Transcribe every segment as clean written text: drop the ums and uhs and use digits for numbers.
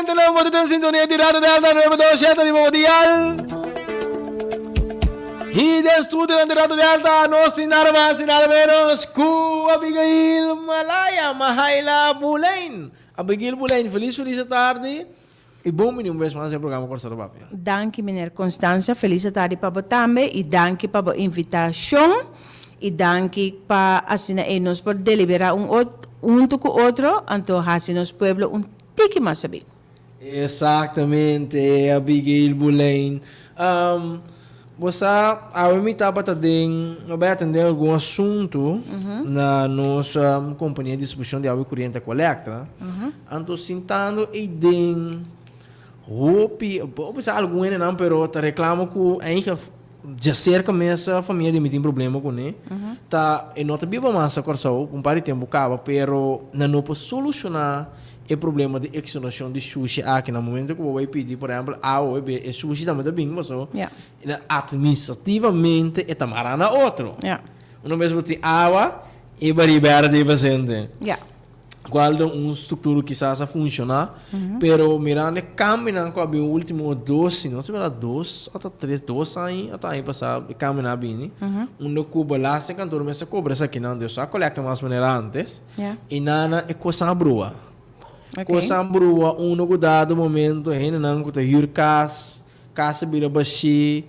Oyentenan, bo ta den sintonia di Radio Delta nuebe dos shete riba bo dial. I den studionan di Radio Delta nos tin nada mas i nada menos ku Abigail Malaya Mahaila Boulain. Abigail Boulain, felis felis atardi i bon bini un bes mas den programa Kòrsou ta Papia. Danki meneer Constancia, felis atardi pa bo tambe i danki pa bo invitashon i danki pa asina ei nos por deliberá un ot huntu ku otro anto hasi nos pueblo un tiki mas sabí. Exactamente, Abigail Boulain. Bo sa, awe mi tabata den, mi a bai atende algun asuntu na nos compania di distribucion di awa y coriente Aqualectra. Anto sintando ey den hopi, bo bisa algun hendenan pero ta reclama cu eigenlijk djacerca mes famia di mi tin problema cune. Ta e no ta biba mas na Corsou, un par di tempo caba, pero nan no por soluciona E problema di exoneracion di sushi aki na momento cu bo bay pidi por ehempel awa bo e sushi tambe ta bin paso administrativamente e ta mara na otro. Uno bes bo tin awa e bari berde e presente. Cual ta un structura kisas a funciona pero mirando e cambionan cu a bin ultimo dos si no ta mira dos ata tres dos aña ata aña pasa e cambionan a bini unda cu belastingkantoor mester cobra esakinan dus a colecta mas manera antes. I nana e kosan a brua. Kosan a brua uno ku dado momento hendenan ku ta hür kas, kas a bira bashí,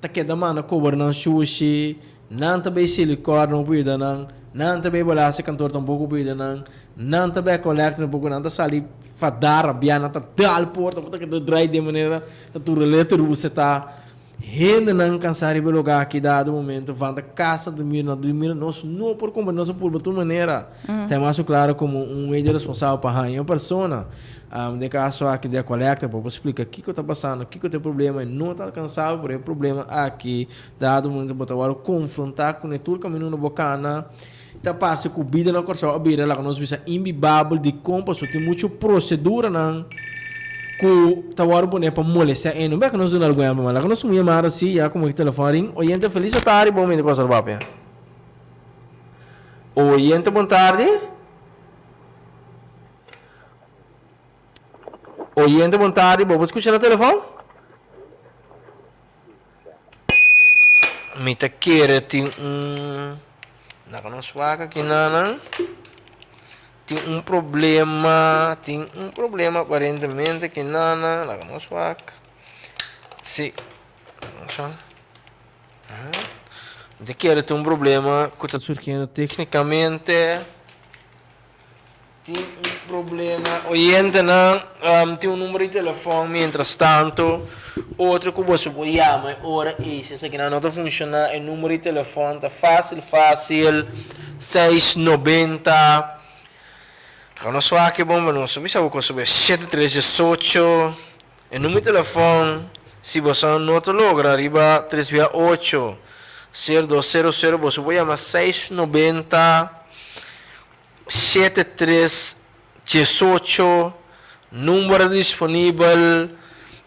ta keda manda kobra nan shushi, nan ta bay Selikor no por yuda nan, nan ta bay belastingkantoor tampoko por yuda nan, nan ta bay Aqualectra tampoko, nan ta sali fadá, rabiá, nan ta dal porta, bo ta keda drai den manera ta tur letra rusa ta. Hendenan cansá riba e lugar aki dado momento van ta casa drumir no drumir nos no por cumpra nos a purba tur manera ta mas cu claro como un medio responsabel pa haña un persona den caso aki di Aqualectra bo por splica kico ta pasando kico ta e problema y no ta alcansabel pero e problema aki dado momento bo ta worde confronta cune tur caminda unda bo cana ta parce cu bida na Corsou a bira laga nos bisa imbibabel dicon pasobra tin mucho proceduranan cu ta worde pone pa molestia eno. Bek nos duna algun ehempel man. Laga nos un yamada si ya como ki telefon a ring. Oyente feliz atardi bon bini Pastor Papia. Oyente bon tardi. Oyente bon tardi bo por scucha na telefon? Mi ta kere tin un laga nos wak aki nan tin un problema tin un problema aparentemente aki nan laga nos wak si mi ta kere tin un problema ku ta surgiendo teknikamente. Tin un problema oyentenan tin un numero di telefon mientras tanto otro ku boso por yama e ora ei si esakinan no ta funciona e numero di telefon ta facil facil seis nobenta laga nos wak e bon pa nos bisa bo kosa bo shete tres diesocho e numero di telefon si boso no ta logra riba tres bia ocho sero dos sero sero boso por yama seis nobenta. Shete tres diesocho number disponibel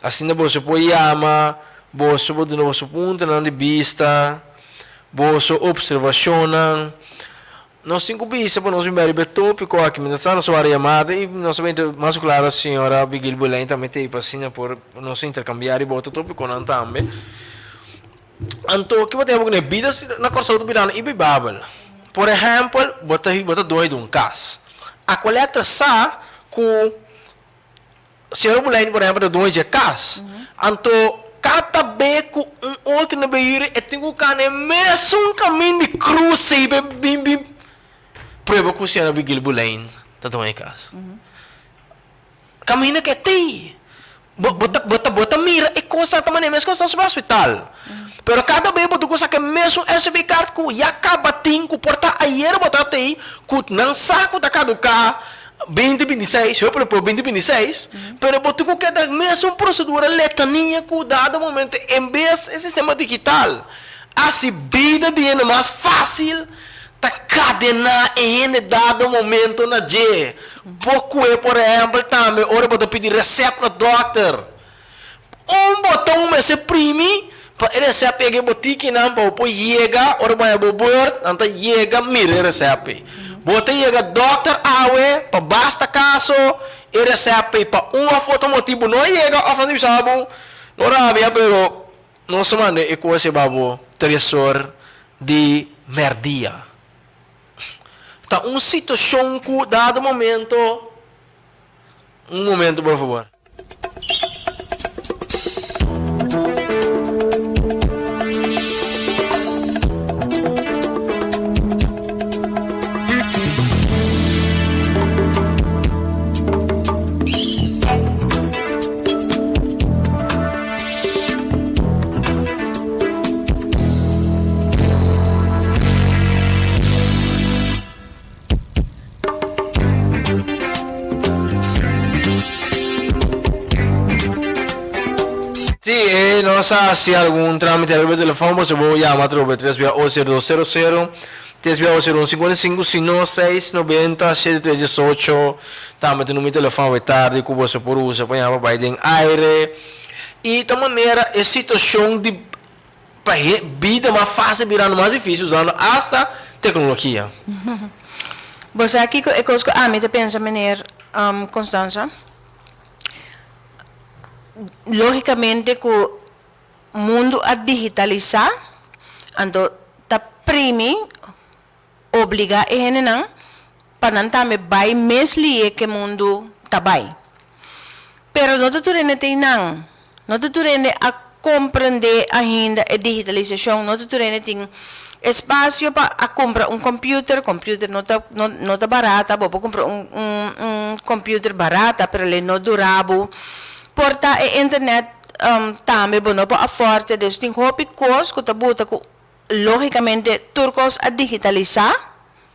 asina boso por yama boso por duna boso puntonan di bista boso observacionnan nos tin cu bisa pa nos bin bay riba e topico aki mientras tanto nos a wara yamada y nos a bin mas claro señora Abigail Bulain tambe ta ey pa asina por nos intercambia riba otro topiconan tambe. Anto ki bo ta heba kuné? Bida na Kòrsou ta birando ibibabel. Por ehèmpel, bo ta bo ta doño di un kas. Aqualectra sa ku señor Bulaini por ehèmpel ta doño dje kas. Anto kada be ku un otro na beire e tin ku kana e mesun kamin di krus ei pa e bin bin prueba ku señor Abigail Bulain ta doño e kas. Kaminda ku e tin. Bo bo ta bo ta bo ta mira e kosnan ta manera meskos nos bai hospital. Pero kada bes bo ta ku saka e mesun SB card ku ya kaba tin ku por ta ayer bo ta tei ku nan sa ku ta kaduká binti binti seis, hopi lo por binti binti seis, pero bo tin ku keda mesun prosedura letania ku dado momento en bes e sistema digital hasi bida di hende mas fásil ta kadená e hende dado momento na dje. Bo kue por ehèmpel tambe ora bo ta pidi resèpt na dòkter. Un boton mester primi pa e resèpt yega e botikinan pa bo por yega ora bo haña bo bòrt nan ta yega mira e resèpt ei. Bo ta yega dòkter awe pa basta kaso e resèpt p'ei pa un òf otro motibu no a yega òf nan ta bisa bo no rabia pero nos ta manda e kos ei ba bo tres or di mèrdia. Ta un situashon ku dado momento un momento por fabor. Sí, e nos a hasi algun trámite riba telefòn, boso por yama atrobe tres bia ocho sero dos sero sero, tres bia ocho sero un sinkuenta i sinku, si no seis noventa shete tres diesocho, tambe ta numero di telefòn awe tardi ku boso por usa pa yama pa bai den aire. I ta manera e situashon di Pa e bida mas fácil birando mas difícil usando hasta tecnologia. Bo sa kiko e kos ku ami ta pensa meneer Constanza? Lógicamente ku mundu a digitalisá, anto ta primi obligá e hendenan pa nan tambe bai mes lié ke mundu ta bai. Pero no ta tur hende ta einan. No ta tur hende a komprendé ainda e digitalisashon, no ta tur hende tin espasio pa a kumpra un computer, computer no ta no no ta barata, bo por kumpra un un un computer barata pero lo e no dura bo. Por ta e internet tambe bo no por afòrte, dus tin hopi kos ku ta buta ku Lógicamente tur cos a digitalisa,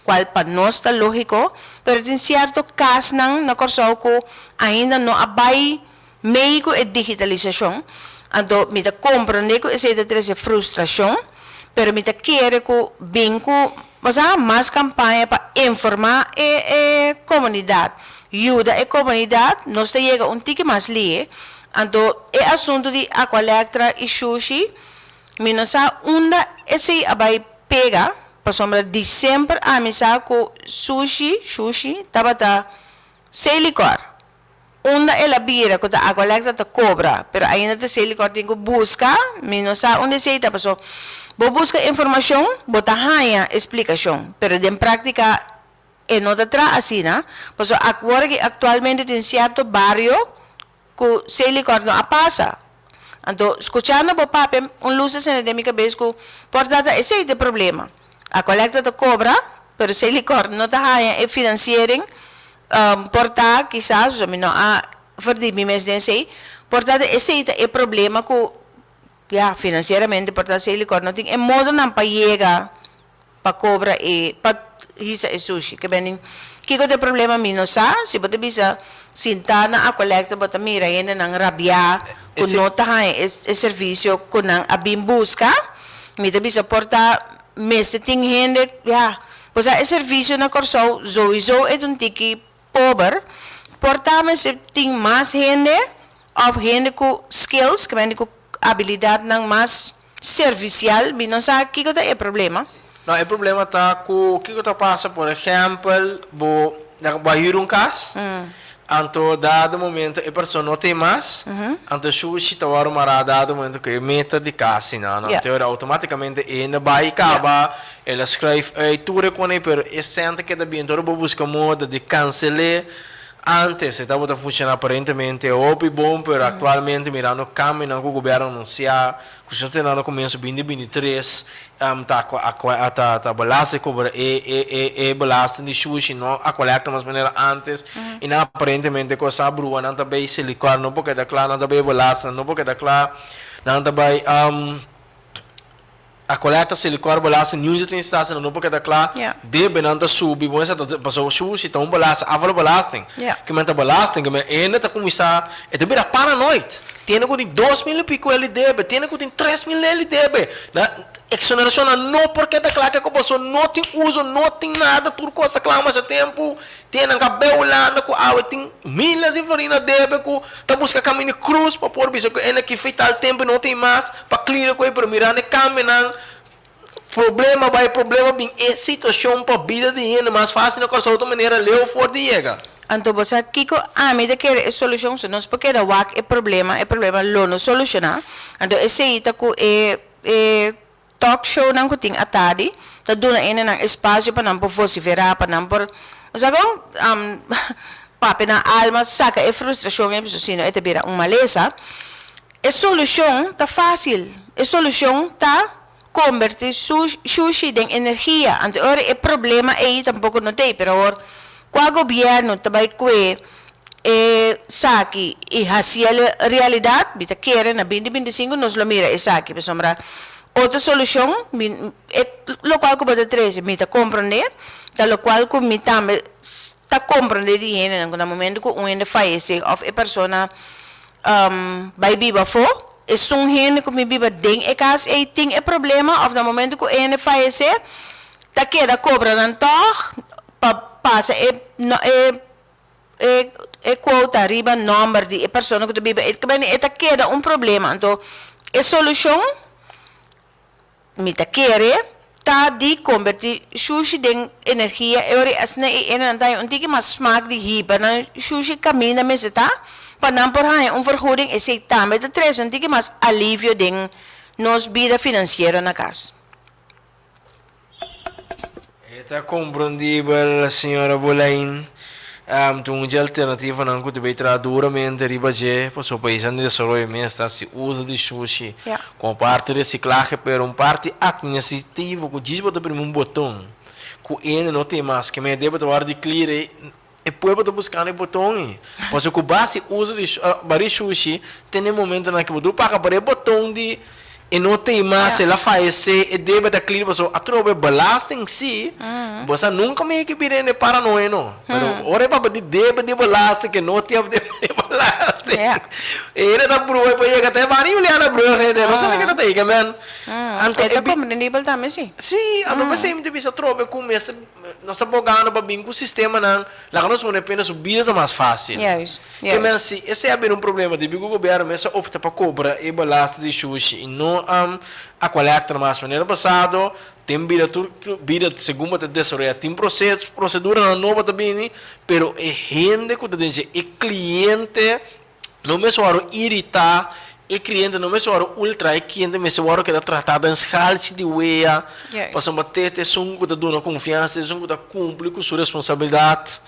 cual pa nos ta lógico, pero tin cierto casnan na Corsou cu ainda no a bay mey cu e digitalisacion. Anto mi ta comprende cu esey ta trece frustracion, pero mi ta kere cu bin cu, osea, mas campaña pa informa e e comunidad, yuda e comunidad, nos ta yega un tiki mas lihe. Anto e asunto di Aqualectra y shushi, Mi no sa unda esey a bay pega, pasobra di semper ami sa cu sushi, shushi, tabata Selikor. Unda el a bira cu ta Aqualectra ta cobra, pero ainda ta Selikor tin cu busca, mi no sa unda esey ta, paso bo busca informacion, bo ta haya e splicacion, pero den practica e no ta traha asina, paso awor aki actualmente tin cierto bario Ku Selikor no a pasa. Anto, skuchando bo papia, un lus a sende den mi kabes ku por ta ta esei ta e problema. Aqualectra ta kobra, pero Selikor no ta haña e finansiering. Por ta, kisas, mi no a verdiep mi mes den esei, por ta ta esei ta e problema ku, ya, finansieramente por ta Selikor no tin e modonan pa yega pa cobra e pa hisa e sushi ke beni kiko ta e problema mi no sa si bo ta bisa sinta na Aqualectra bo ta mira hendenan rabia ku no ta haña e e servicio ku nan a bin buska mi ta bisa por ta mester tin hende ya bo sa e servicio na Kòrsou souiso e ta un tiki pober por ta mester tin mas hende òf hende ku skills ke beni ku abilidatnan mas servicial, mi no sa kico ta e problema. No, e problema ta cu kico ta pasa, por ehempel, bo bo a huur un cas, anto dado momento e persona no tin mas, anto shushi ta worde mara dado momento cu e meta di cas y nan, anto ora automaticamente e hende bay caba, el a schrijf uit tur e cone, pero e cent ta keda bien, ora bo busca moda di cancele, Antes e tabata funciona aparentemente hopi bon, pero actualmente mirando cambionan cu gobierno anuncia, cu si nos tene na comienzo binti binti tres, ta ta ta belasting cobra e e e e belasting di shushi no a colecta mas manera antes y nan aparentemente cos a brua nan ta bay silicor no por keda cla, nan ta bay belasting no por keda cla, nan ta bay. A kolekta silikor belasting niun si tin instasia nan no por keda kla debe nan ta subi bon esei ta pasobra shushi ta un belasting afval belasting ke men ta belasting ke men hende ta kuminsá e ta bira paranoid tiene ku tin 2000 y piko heli debe tiene ku tin 3000 heli debe nan eksonerashon nan no por keda kla ke pasobra no tin uso no tin nada tur kos ta kla masha tempu Tin nan ka be Hulanda ku awe tin miles di florina debe ku ta buska kaminda krus pa por bisa ku e na ki fei tal tempu no tin mas pa klira ku e pero mirando e kambionan. Problema bai problema bin e situashon pa bida di hende mas fásil na Kòrsou ta manera leu for di yega. Anto bo sa kiko ami ta kere e solushon? Si nos por keda wak e problema, e problema lo no solushoná. Anto esei ta ku e e talk shownan ku tin atardi ta duna hendenan espasio pa nan por vosiferá, pa nan por, bo sa kon? Papia nan alma, saka e frustrashon ei, pasobra sino e ta bira un malesa. E solushon ta fásil. E solushon ta kombertí shushi den energia. Anto ora e problema ei tampoko no t'ei, pero awor kua gobièrnu ta bai kue e saki i hasiel realidat? Mi ta kere na binti 25 nos lo mira esaki, pasobra otro solushon mi e lokual ku bo ta trese mi ta komprondé, ta lokual ku mi tambe ta komprondé di hendenan ku na momento ku un hende fayesé òf e persona bai biba afó, esun hende ku mi biba den e kas ei tin e problema òf na momento ku e hende fayesé ta keda kobra nan tòg pa pasa e e e e kuota riba nòmber di e persona ku ta biba ei e ta keda un problema anto e solushon Mi ta kere ta di kombertí shushi den energia e ora asina e hendenan ta haña un tiki mas smak di hiba nan shushi kaminda mester ta pa nan por haña un vergoeding esei tambe ta trese un tiki mas alivio den nos bida finansiero na kas. E ta komprondibel, señora Bolain. Tin un dje alternativanan ku ta bay traha duramente riba dje pasobra paisnan den desaroyo mes ta hasi uso di shushi komo parti resiklahe, pero un parti administrativo ku djis bo ta primi un boton ku hende no tin mas ke mester bo ta wòrdu di clear ei. E pueblo ta buskando e boton ei. Pasobra ku bo hasi uso di bari shushi, te na e momentonan ku bo debe paga por e boton di e no t'ei mas, el a fayesé, e debe ta clear pasobra atrobe belasting sí, bo sa nunka mi ke bira hende paranoia no, pero ora e papia di debe di belasting ke no tin debe di belasting, e hende ta brua pa yega te bani Juliana Brug hende no sa ke ta tei ke men. Anto e ta komprendibel tambe sí. Sí, anto p'esei mi ta bisa atrobe ku mester. Nos ta bogando pa bin ku sistemanan laga nos pone pena su bida ta mas fásil. Juist, Ke juist. men si esei a bira un problema debi ku gobièrnu mes a opta pa kobra e belasting di shushi i no Aqualectra mas. Manera pasado tin bida tur bida segun bo ta desaroyá tin proses proseduranan nobo ta bini pero e hende ku ta den dje e kliente No mester wòrdu iritá, e kliente no mester wòrdu ultra, e kliente mester wòrdu keda tratá den schalchi di wea, pasobra te ta esun ku ta duna konfiansa, te esun ku ta kumpli ku su responsabilidat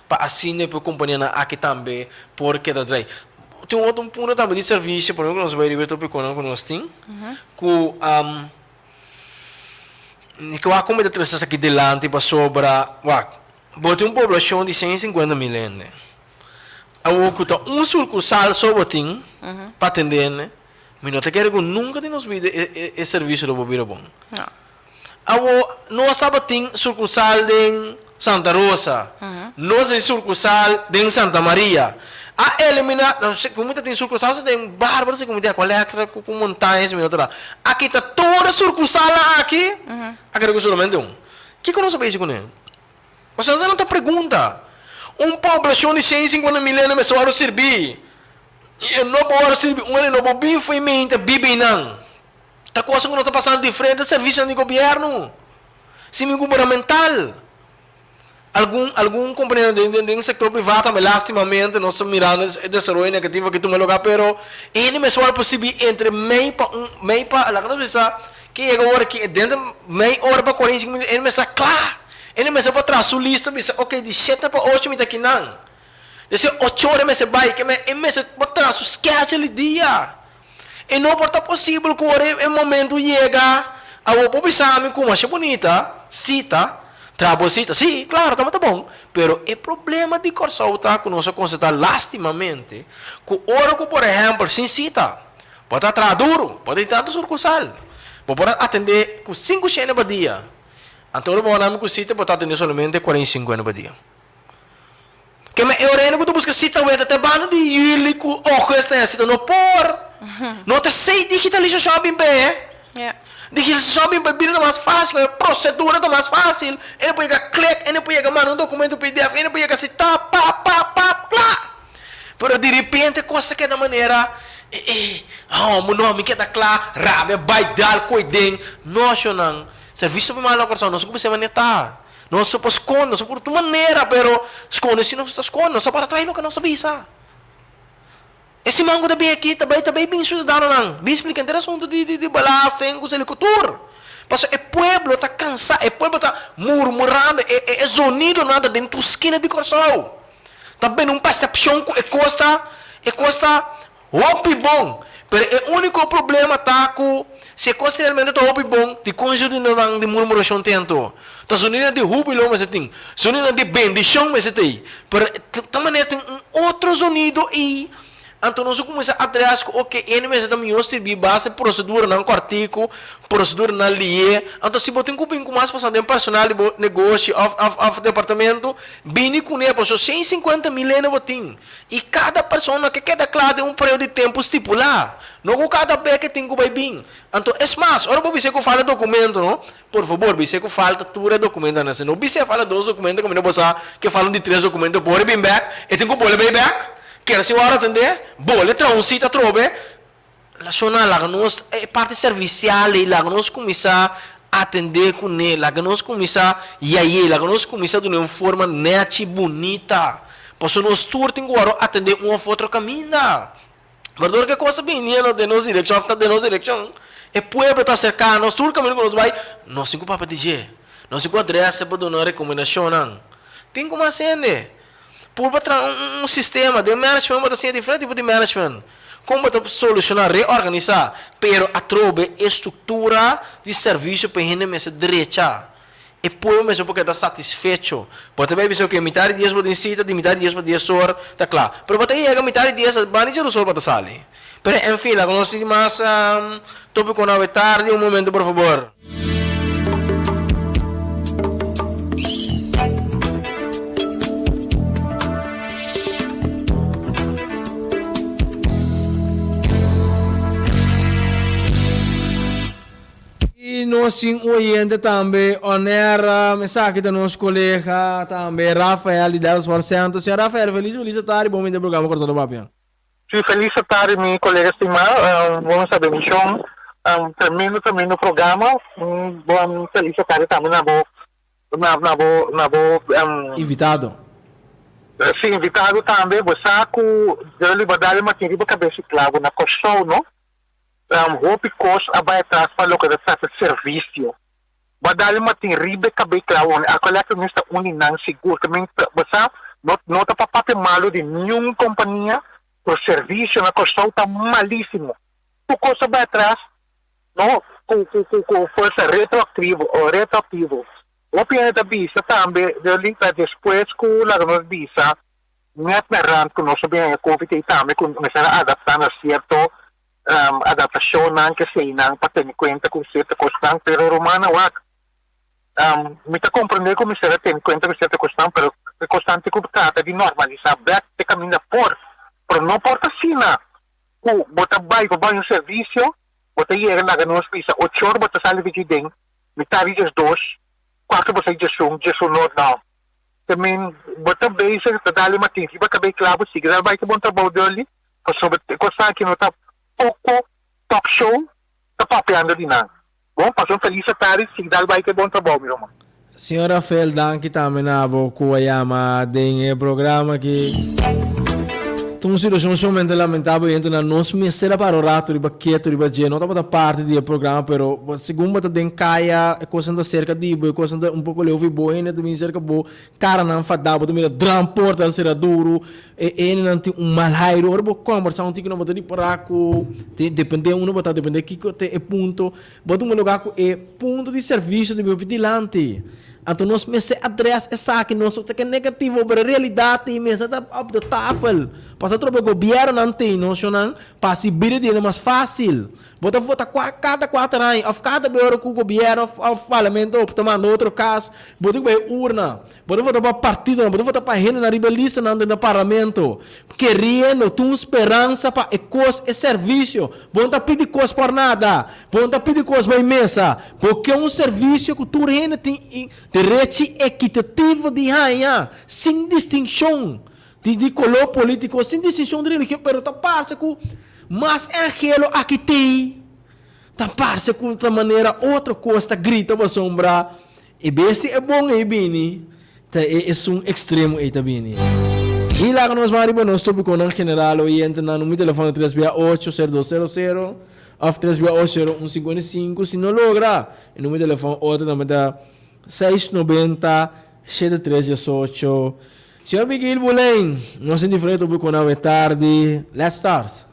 pa asina e kompanianan aki tambe por keda drai. Tin otro un punto tambe di servisio, prome ku nos bai riba e topikonan ku nos tin, ku ku a kumbe ta trese esaki dilanti pasobra wak, bo tin un poblashon di 150 mil hende. Awor ku ta un surkusal so bo tin pa atendé hende, mi no ta kere ku nunka den nos bida e servisio lo por bira bon. Awor, nos tabatin surkusal den Santa Rosa, nos tin surkusal den Santa Maria. A eliminá, no sé ku mi ta tin surkusal si den Bárbara, si ku mi tin Aqualectra ku Montaña si mi no ta la. A kita tur e surkusalnan aki, a keda ku solamente un. Kiko nos a besi kuné? Pasobra esei no ta pregunta. Un poblashon di 150 mil hende mester wòrdu sirbí. I e no por wòrdu sirbí un hende no por bin fo'i mente biba einan. Ta kosa ku nos ta pasando diferente servisionan di gobièrnu. Simi gubernamental. Algun algun kompanianan den den den sektor privá tambe lastimamente nos ta mirando e desaroyo negativo aki tuma lugá pero e hende mester wòrdu por sirbí entre mei pa un mei pa laga nos bisa ke yega ora ki denter mei ora pa 45 minuto e hende mester ta kla. E no mester por traha su lista bisa ok di shete pa ocho mi ta kinan. Despues ocho ora e mester bai ke men e mester por traha su schedule di dia. E no por ta posibel ku ora e momento yega awor por bisa mi ku masha bunita sita traha bo sita si klaro tabata bon pero e problema di Kòrsou ta ku nos a konstatá lastimamente ku ora ku por ehèmpel sin sita bo ta traha duru bo ta tin tantu surkusal bo por a atendé ku sinku shende pa dia. Anto ora bo wak nami ku sita bo ta atendé solamente 45 hende pa dia. Keme e ora hende ku ta buska sita weta te banda di juli ku august ta sita no por. No ta esei digitalisashon a bin p'e. Digitalisashon a bin pa e bida ta mas fásil, e prosedura ta mas fásil. Hende por yega klik, hende por yega manda un dokumento pdf, hende por yega si ta pa pa pa kla. Pero di repente kos ta keda manera e e, oh, no mi keda kla, rabia bai dal koi den. No, shonnan. Servisio ta malu na Kòrsou, nos ku bisa manera ta. Nos por skonde, nos por tur manera, pero skonde si nos ta skonde, nos ta para traha loke nos a bisa. E siman ku ta bin aki ta bai ta bai bin siudadanonan bin splika henter asuntu di di belasting ku seli ku tur. Pasobra e pueblo ta kansa, e pueblo ta murmurando, e e e zonidonan ta den tur skina di Kòrsou. Ta bini un persepshon ku e kos ta e kos ta hopi bon, pero e úniko problema ta ku si e kos realmente ta hopi bon, dikon e zonidonan di murmurashon tin anto? Ta zonidonan di hubilo mester tin, zonidonan di bendishon mester tin, pero ta manera tin un otro zonido ei, anto nos a kuminsá adrès ku oke ene mester ta mihó sirbi base proseduranan kòrtiku, proseduranan lié, anto si bo tin ku bin ku mas pasá den personal di bo negoshi òf òf òf departamento, bini kuné pasobra 150 mil hende bo tin i kada persona ke keda kla den un periodo di tempu stipulá, no ku kada bes ke tin ku bai bin. Anto es mas, ora bo bisa ku falta dokumento no, Por fabor, bis'é ku falta tur e dokumentonan. Si no bis'é falta dos dokumento kaminda bo sa ke falta un di tres dokumento por e bin bèk, e tin ku bole bai bèk. Kere si ora atendé, bole traha un sita atrobe. Lashonnan, laga nos e parti servisial ei, laga nos kuminsá atendé kuné, laga nos kuminsá yay'é, laga nos kuminsá dun'é un forma nèchi, bunita. Pasobra nos tur tin ku wòrdu atendé un òf otro kaminda. Pero dor ku e kos a bini den nos direkshon òf ta den nos direkshon, e pueblo ta aserká nos, tur kaminda ku nos bai, nos tin ku papia di dje. Nos tin ku adresa pa duna rekomendashonnan. Bin ku mas hende. Purba traha un un sistema. Den management bo ta siña diferente tipo di management. Kon bo ta solushoná, reorganisá. Pero atrobe e struktura di servisio pa e hende mester drecha. E pueblo mester por keda satisfecho. Bo ta bay bisa oke mitar di dies bo tin sita, di mitar di dies pa dies or ta kla. Pero bo ta yega mitar di dies banda di djeros or bo ta sali. Pero en fin, laga nos tin mas topiconan awe tardi. Un momento por fabor. Y nos tin un oyente tambe on air, esaki ta nos colega tambe Rafael di Delta Sport Center. Señor Rafael, feliz feliz atardi, bon bini den programa Corazon ta Papia. Sí, feliz atardi mi colega estima, bon sa bendicion, tremendo tremendo programa, un bon feliz atardi tambe na bo na na bo na bo Invitado. Sí, invitado tambe, bo sa cu Djorly Badal Martin riba cabes di clavo na Corsou no. Hopi kos a bai atras pa loke ta trata servisio. Bo a dal Martin riba e kabei kla uni. Aqualectra mes ta un di nan sigur. Ke men bo sa no no ta pa papia malu di niun kompania pero servisio na Kòrsou ta malisimo. Tur kos a bai atras no ku ku ku ku fuersa retroaktivo retroaktivo. Hopi hende ta bisa tambe ta despues ku laga nos bisa net na rand ku nos a bin haña covid ei tambe ku mester a adapta na sierto adaptashonnan keseinan pa tene kuenta ku sierto kosnan pero rumannan wak mi ta komprende ku mester a tene kuenta ku sierto kosnan pero e kosnan tin ku trata di normalisa bek te kaminda por pero no por ta asina ku bo ta bai pa bai un servisio bo ta yega laga nos bisa ocho or bo ta sali di den mitad di diesdos kuater bo sa diesun diesun or no. Te men bo ta bezig ta dale matin riba kabei kla bo sigui dal bai ke bon trabou Durley pasobra e kos aki no ta poko talk show ta papiando di nan bon pasa un felis atardi sigui dal bai ke bon trabou mi ruman. Señor Rafael danki tambe na bo cu a yama den e programa aki. Ta un situacion sumamente lamentabel y na nos mester a para un rato riba keto riba dje. No tabata parti di e programa pero segun bo ta den caya e cosnan ta cerca di bo e cosnan ta un poco leu fi bo hende ta bini cerca bo caranan fada bo ta mira dran porta ta cera duro e hendenan tin un mal aire ora bo combersa un tiki no bo ta ripara cu depende unda bo ta depende kico ta e punto Bo tuma lugar cu e punto di servicio di hopi dilanti. Anto nos mester adres esaki, nos no ta ke negativo, pero e realidad ta y mester ta op de tafel. Pasobra trobe gobiernonan tin nocionnan pa haci bida di hende mas facil. Bo ta vota cua cada cuater aña of cada be ora cu gobierno of parlamento ta manda otro cas, bo tin cu bay urna. Bo ta vota pa partidonan, bo ta vota pa hendenan riba e listanan den parlamento, keriendo tin un speransa pa e kos, e servisio. Bo no ta pidi kos por nada. Bo no ta pidi kos bai mesa. Bo ke un servisio ku tur hende tin derechi ekitativo di haña, sin distinshon di koló polítiko, sin distinshon di religion, pero ta parse ku mas anhelo aki tei. Ta parse ku ta manera otro kos ta grita pasobra e bes e bon ei bini, ta e esun ekstremo ei ta bini. I laga nos ban riba nos topikonan general oyentenan. Mi telefòn ta tres bia ocho sero dos sero sero òf tres bia ocho sero un sinkuenta i sinku. Si no logra e numero di telefòn otro tambe ta seis nobenta shete tres diesocho. Señor Miguel Boleyn, nos tin diferente topikonan awe tardi. Let's start.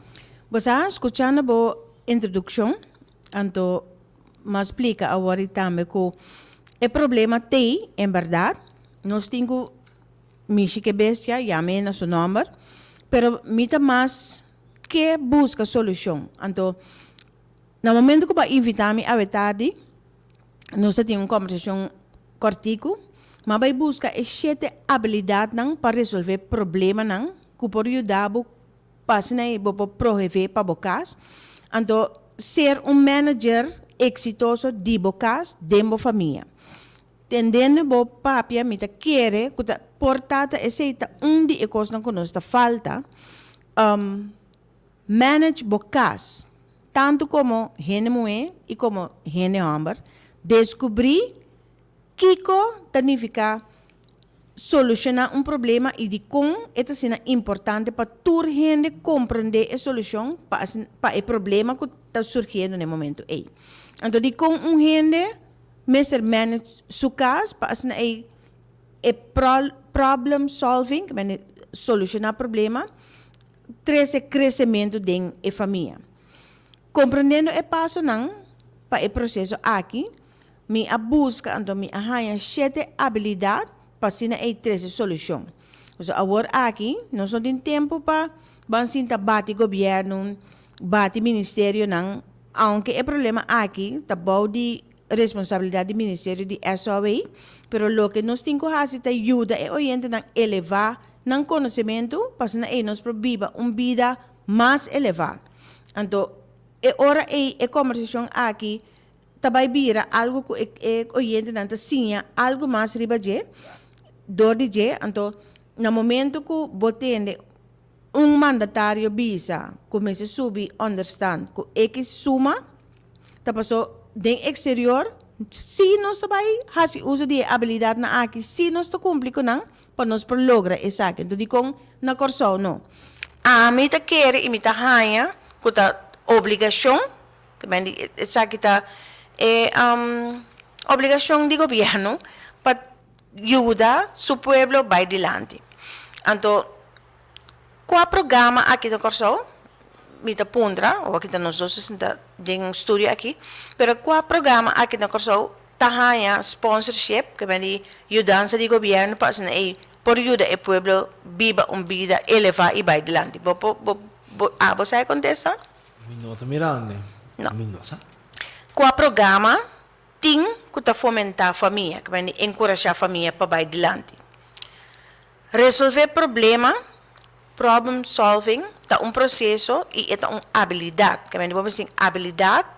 Bo sa, skuchando bo introdukshon, anto m'a splika awor i tambe ku e problema t'ei, en bèrdat, nos tin ku mishi ku e bestia, yam'é na su nòmber, pero mi ta mas ke buska solushon. Anto, na momento ku bo a invitá mi awe tardi, nos a tin un kòmbersashon kòrtiku, m'a bai buska e shete abilidatnan pa resolvé problemanan ku por yuda bo Pa asina ei bo por proheve pa bo kas. Anto ser un manager eksitoso di bo kas den bo famia. Tendendo bo papia mi ta kere ku ta por ta ta esei ta un di e kosnan ku nos ta falta, manage bo kas tantu komo hende muhé i komo hende hòmber, deskubrí Kiko ta nifiká solushoná un problema i dikon e ta asina importante pa tur hende komprondé e solushon pa pa e problema ku ta surgiendo na e momentu ei? Anto dikon un hende mester manage su kas pa asina ei e problem solving, solushoná problema, trese kresementu den e famia? Komprondiendo e pasonan pa e proseso aki, Mi a buska, anto mi a haña shete abilidat pa asina ei trese solushon. Pasobra awor aki nos no tin tempu pa ban sinta bati gobièrnu, bati ministerionan, aunke e problema aki ta bou di responsabilidat di ministerio di SOAW, pero loke nos tin ku hasi ta yuda e oyentenan elevá nan konosementu pa asina ei nos por biba un bida mas elevá. Anto e ora ei e kombersashon aki ta bai bira algu ku e e oyentenan ta siña algu mas riba dje, dor di dje, anto na momento ku bo tende un mandatario bisa ku mester subi onderstand ku ekis suma, ta paso den eksterior si nos ta bai hasi uso di e abilidatnan aki, si nos ta kumpli ku nan pa nos por logra esaki. Anto dikon na Kòrsou no? Ami ta kere i mi ta haña ku ta obligashon Esaki ta e obligashon di gobièrnu pa yuda su pueblo bai dilanti. Anto kua programa aki na Kòrsou, mi ta puntra, ora ki ta nos dos ta sinta den studio aki, pero kua programa aki na Kòrsou ta haña sponsorship, ke men di yudansa di gobièrnu pa asina ei por yuda e pueblo biba un bida elevá i bai dilanti? Bo por bo abo sa e kontesta? Mi no ta mirando. No. Mi no sa. Kua programa tin ku ta fomentá famia, ku mende enkurashá famia pa bai dilanti? Resolvé problema, problem solving, ta un proseso i e ta un abilidat. Ku mende bo mester tin abilidat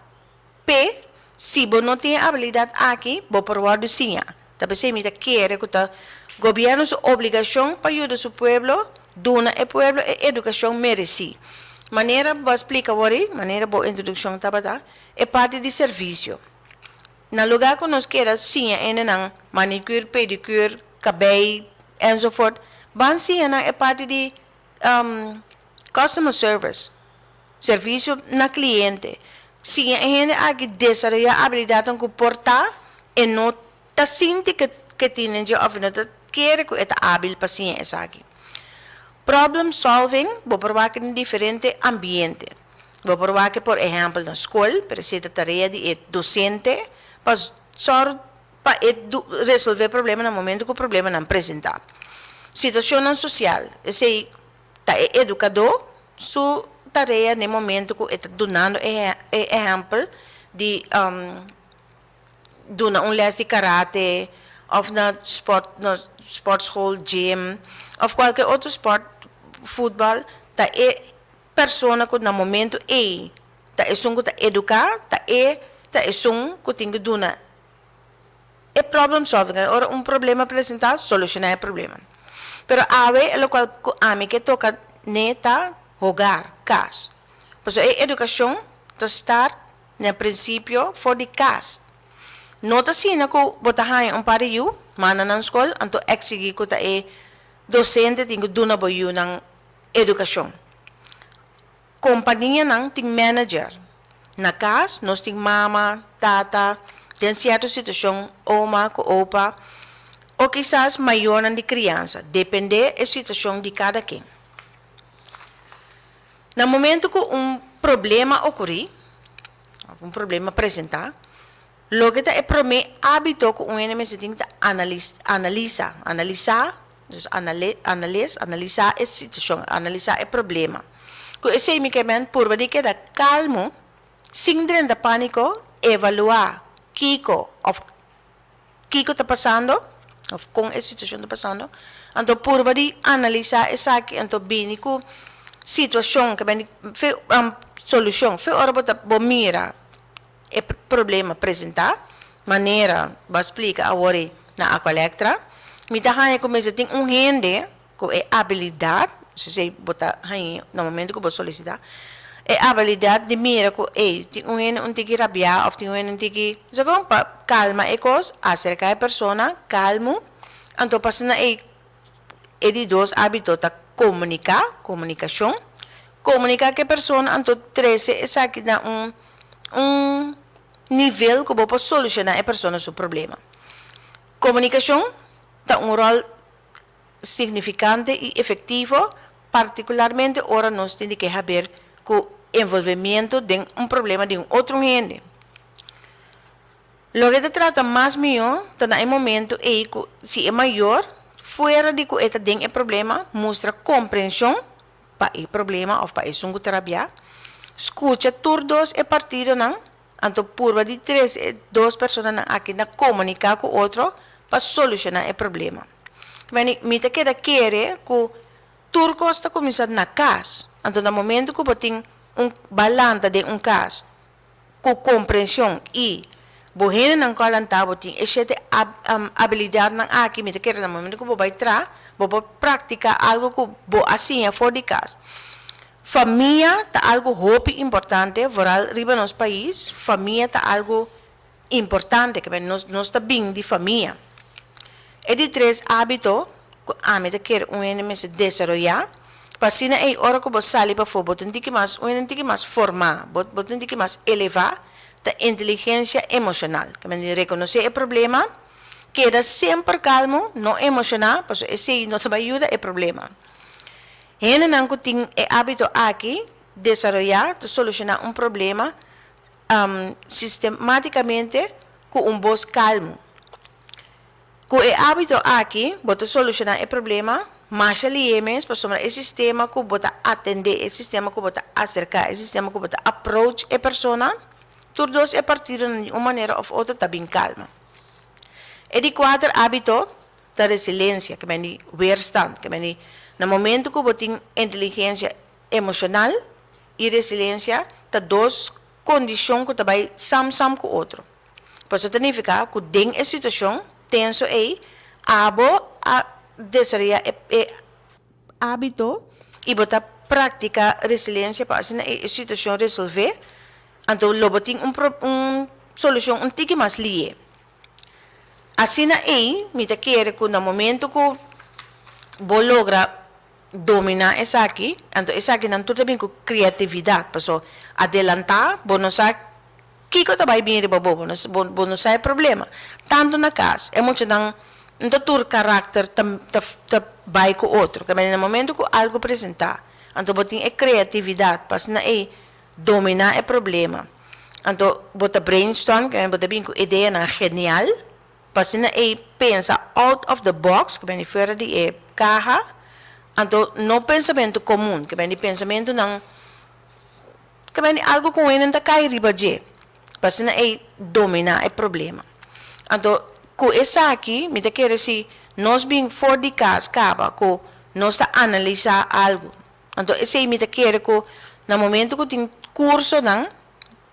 p'e, si bo no tin e abilidat aki, bo por wòrdu siña. Ta p'esei mi ta kere ku ta gobièrnu su obligashon pa yuda su pueblo duna e pueblo e edukashon meresí. Manera bo a splika awor ei, manera bo introdukshon tabata, e parti di servisio. Na lugá ku nos keda siña hendenan manikür, pedikür, kabei, enzovoort, ban siña nan e parti di customer service, servisio na kliente. Siña e hende aki desaroyá abilidatnan ku por ta e no ta sinti ke ke tin den dje òf e no ta kere ku e ta ábil pa siña esaki. Problem solving bo por wak den diferente ambiente. Bo por wak por ehèmpel na skol, pero esei ta tarea di e dosente pa sòru pa e resolvé problema na momento ku problemanan presentá. Situashonnan sosial, esei ta e edukadó su tarea na e momento ku e ta dunando e ehèmpel di duna un lès di karate òf na spòrt na spòrtschool, gym òf kualke otro spòrt, futbòl, ta e persona ku na momento ei ta esun ku ta eduká, ta e ta esun ku tin ku duna e problem solving, ora un problema presentá, solushoná e problema. Pero awe e lokual ku ami ke toka n'e ta hogar, kas. Pasobra e edukashon ta start. na prinsipio for di kas. No ta asina ku bo ta haña un par di yu, manda nan skol, anto eksigí ku ta e dosente tin ku duna bo yunan edukashon. Kompanianan tin manager. Na kas nos tin mama, tata, den sierto situashon oma ku opa o kisas mayornan di kriansa, dependé e situashon di kada ken. Na momento ku un problema okurí òf un problema presentá, loke ta e promé ábito ku un hende mester tin ta analisa, analisá, dus anales, analisá e situashon, analisá e problema. Ku esei mi ke men purba di keda kalmu, sin drenta pániko, evaluá kiko òf kiko ta pasando òf kon e situashon ta pasando, anto purba di analisá esaki, anto bini ku situashon ke bini fe solushon. Fe ora bo ta bo mira e problema presentá, manera bo a splika awor ei na Aqualectra, mi ta haña ku mester tin un hende ku e abilidat, esei bo ta haña na momento ku bo solisitá, e abilidat di mira ku ey tin un hende un tiki rabiá òf tin un hende un tiki, sa kon? Pa kalma e kos, aserká e persona kalmu, anto pa asina ey e di dos ábito ta komuniká, komunikashon, komuniká ku e persona anto trese esaki na un un nivel ku bo por solushoná e persona su problema. Komunikashon ta un ròl signifikante i efektivo, partikularmente ora nos tin di ke haber ku envolvimiento den un problema di un otro hende. Loke ta trata mas mihó ta na e momento ei ku si e mayor, fuera di ku e ta den e problema, mustra komprenshon pa e problema òf pa esun ku ta rabiá, skucha tur dos e partidonan, anto purba di trese e dos personanan aki na komuniká ku otro pa solushoná e problema. Meni, mi ta keda kere ku tur kos ta kuminsá na kas, anto na momento ku bo tin un balanta den un kas, ku komprenshon i bo hendenan ku a lantá bo tin e shete abilidatnan aki, mi ta kere na momento ku bo bai tra, bo por praktiká algu ku bo a siña for di kas. Famia ta algu hopi importante, vooral riba nos pais, famia ta algu importante, ke nos nos ta bin di famia. E di tres ábito ku ami ta kere un hende mester desaroyá, pa asina ei ora ku bo sali pafó bo ta un tiki mas, un hende un tiki mas formá, bo bo ta un tiki mas elevá, ta inteligensia emoshonal. Ke men di rekonosé e problema, keda semper kalmu, no emoshoná, pasobra esei no ta bai yuda e problema. Hendenan ku tin e ábito aki desaroyá ta solushoná un problema Sistematicamente cu un bos calmo. Cu e habito aki bo ta soluciona e problema masha lihe mes pasobra e sistema cu bo ta atende, e sistema cu bo ta acerca, e sistema cu bo ta approach e persona, tur dos e partidonan di un manera of otro ta bin calma. E di cuater habito ta resiliencia, ke men di weerstand, ke men di na momento cu bo tin inteligencia Emoshonal i resiliensia ta dos kondishon ku ta bai sam sam ku otro. Pasobra ta nifiká ku den e situashon tenso ei, abo a desaroyá e e ábito i bo ta praktiká resiliensia pa asina e e situashon resolvé, anto lo bo tin un un solushon un tiki mas lié. Asina ei mi ta kere ku na momento ku bo logra Dominá esaki, anto esakinan tur ta bin ku kreatividat, paso adelantá bo no sa kiko ta bai bin riba bo, bo no bo no sa e problema. Tantu na kas, e muchanan no ta tur karakter ta ta ta bai ku otro, kende na momento ku algu presentá, anto bo tin e kreatividat pa asina ei dominá e problema. Anto bo ta brainstorm, kende bo ta bin ku ideanan genial Pa asina ei pensa out of the box, ke bini fuera di e kaha, anto no pensamentu komun, ke bini pensamentunan ke bini algu ku hende ta kai riba dje, pa asina ei dominá e problema. Anto ku esaki mi ta kere si nos bin for di kas kaba ku nos ta analisá algu, anto esei mi ta kere ku na momento ku tin kursonan,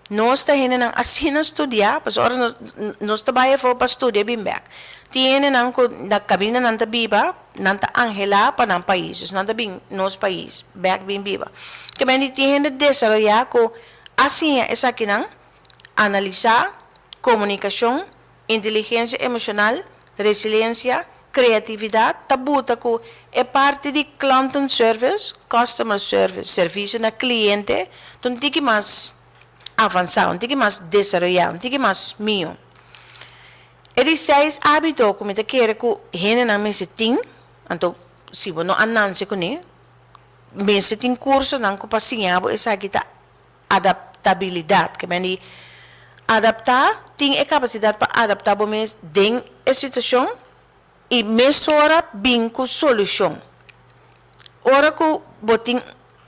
Nos ta hendenan asina studiá, pasobra ora nos nos ta bai afó pa studia bin bèk. Tin hendenan ku na kaminda nan ta biba, nan ta anhelá pa nan pais, dus nan ta bin nos pais bèk bin biba. Ke mende tin hende desaroyá ku a siña esakinan, Analisá, komunikashon, inteligensia emoshonal, resilensia, kreatividat ta buta ku e parti di klantenservice, customer service, servisio na kliente, ta un tiki mas avansá, un tiki mas desaroyá, un tiki mas mihó. E di seis hábito ku mi ta kere ku hendenan mester tin, anto si bo no a nanse kuné, mester tin kursonan ku pa siña bo esaki ta adaptabilidat. Ke men di adaptá, tin e kapasidat pa adaptá bo mes den e situashon i mesora bin ku solushon. Ora ku bo tin,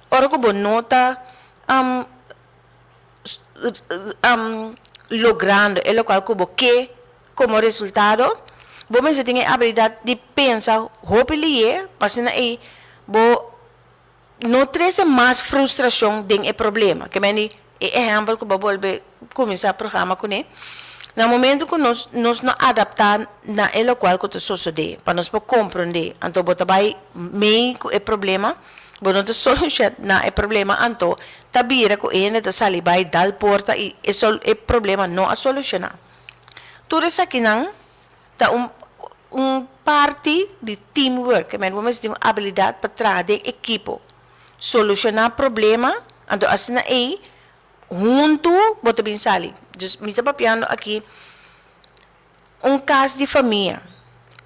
ora ku bo no ta logrando e lokual ku bo ke komo resultado, bo mester tin e abilidat di pensa hopi lié pa asina ei bo no trese mas frustrashon den e problema. Ke men di e ehèmpel ku bo a bolbe kuminsá programa kuné, na momento ku nos nos no adaptá na e lokual ku ta sosodé pa nos por komprondé, anto bo ta bai mei ku e problema. Bo no ta soluciona e problema anto ta bira cu e hende ta sali bay dal porta y e sol e problema no a soluciona. Tur esakinan ta un un parti di teamwork, ke men bo mester tin un abilidad pa traha den ekipo, soluciona problema anto asina ey hunto bo ta bin sali. Dus mi ta papiando aki Un kas di famia.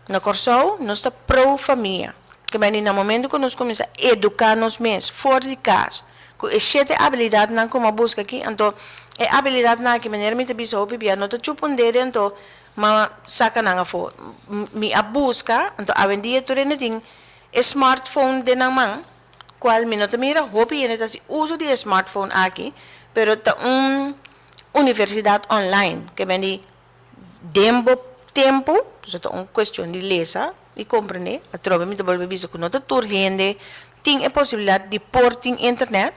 Na Kòrsou nos ta pro famia. Ke mende na momento ku nos kuminsá eduká nos mes for di kas ku e shete abilidatnan ku mi a buska aki, anto e abilidatnan aki manera mi ta bisa hopi bia no ta chupa un dede anto m'a saka nan afó. Mi a buska, anto awendia tur hende tin e smartphone den nan man, kual mi no ta mira hopi hende ta hasi uso di e smartphone aki, pero ta un universidat online. Ke mende Den bo tempu, pasobra ta un kuestion di lesa i komprendé, atrobe mi ta bolbe bisa ku no ta tur hende tin e posibilidat di por tin internet,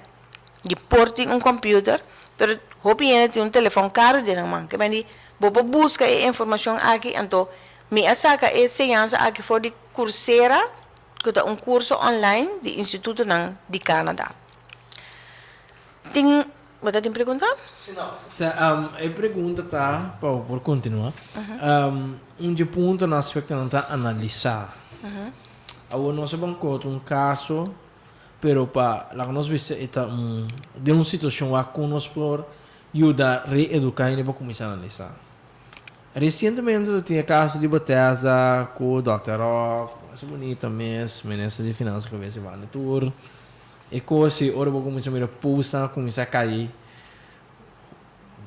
di por tin un computer, pero hopi hende tin un telefòn karu den nan man. Ke men di bo por buska e informashon aki, anto mi a saka e enseñansa aki for di Coursera, ku ta un kurso online di institutonan di Canada. Tin. Bo ta tin pregunta? Si no. Ta, e pregunta ta, pa bo por continua, un dje puntonan aspectonan ta analisa. Awor nos a ban conta un caso, pero pa laga nos bisa e ta un, den un situacion wak con nos por yuda reeduca hende pa cuminsa analisa. Recientemente ta tin e caso di Bethesda cu Dòkter Rock, masha bunita mes, minister di Finansa cabeza y banda tur. E kos si ora bo kuminsá mira postnan a kuminsá kai,